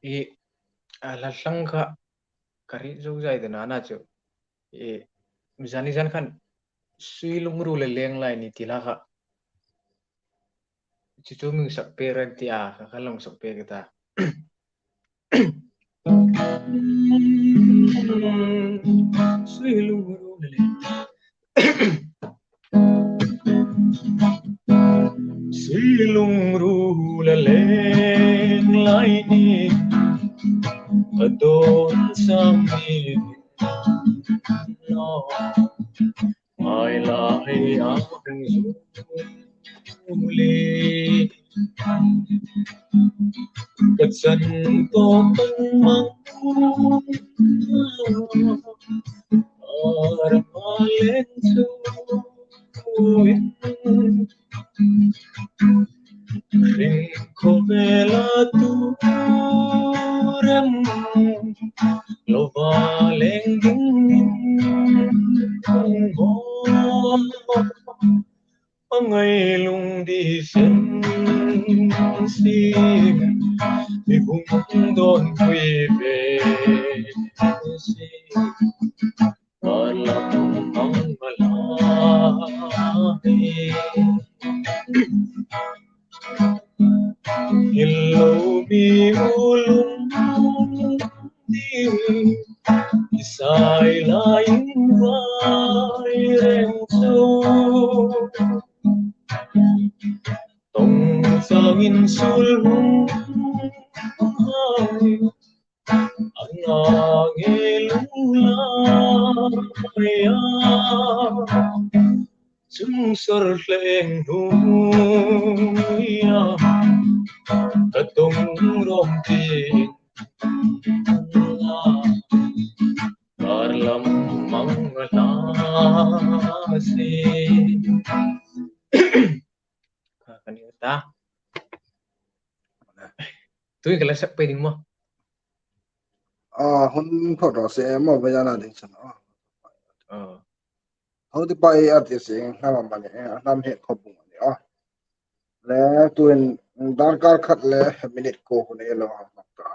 I, a la thlang kha ka ri zo zai de na na chu. E, zani zan khan sui lungru le leng lai ni ti la kha. Chu chu min sak pek ran ti a, ka, ka long sak pek ta. Sui lungru le leng. Sui lungru le leng lai ni. Ka don sang ni. Ngai lai a hung zu le. Ka chan tawk kan mang. Ar ma leng chu in. Ring khawvela tu rem lo va leng ding kong maw. A ngai lung di sen si mi hung don pui ve si. Alam mangala. Hello mi ulung di. Isai lai vai reng chu. Tong sangin sul hung hai. Ang angel ulaya. Chung sor hleng hnuoia. Ka tong rom ti. Kar lam mang a hla si. Ka, ka ni ta. Tui ka la sak pei ding maw? A, hun pho ro se maw, vawisun a ding chun. A. A. Hotupa ei artist ei hnam a ni, ei hnam he khawpui a ni a. Le tuin darkar khat le minute ko hun ei lo a mak ta.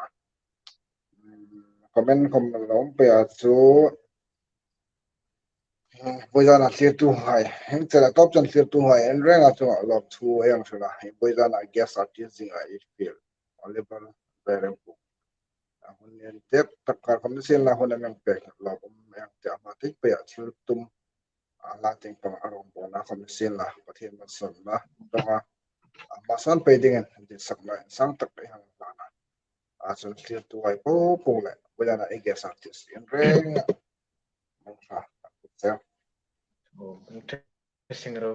Comment khom lo um pei a chu. Vawisun a thlirtuhai, heng chela top chan thlirtuhai, an reng a chunga lawmthu ei hang hril a. Vawisun a guest artist zinga ei fiel Oliver Zairem Puk. A hun en tek tak kar khom ni sien la, hun a mi hang pek lawm um em ti a, hma tieng pei a thil tum a, la tieng pang a rongbawlna khom ni sien la, Pathien malsawmna donga a hmasan pei dingin dinsakna insang tak ei hang hlan a. A chun thlirtuhai po po le vawisun a ei guest artist in reng a. Mangṭha, a kut cheu. Oh, interesting ro.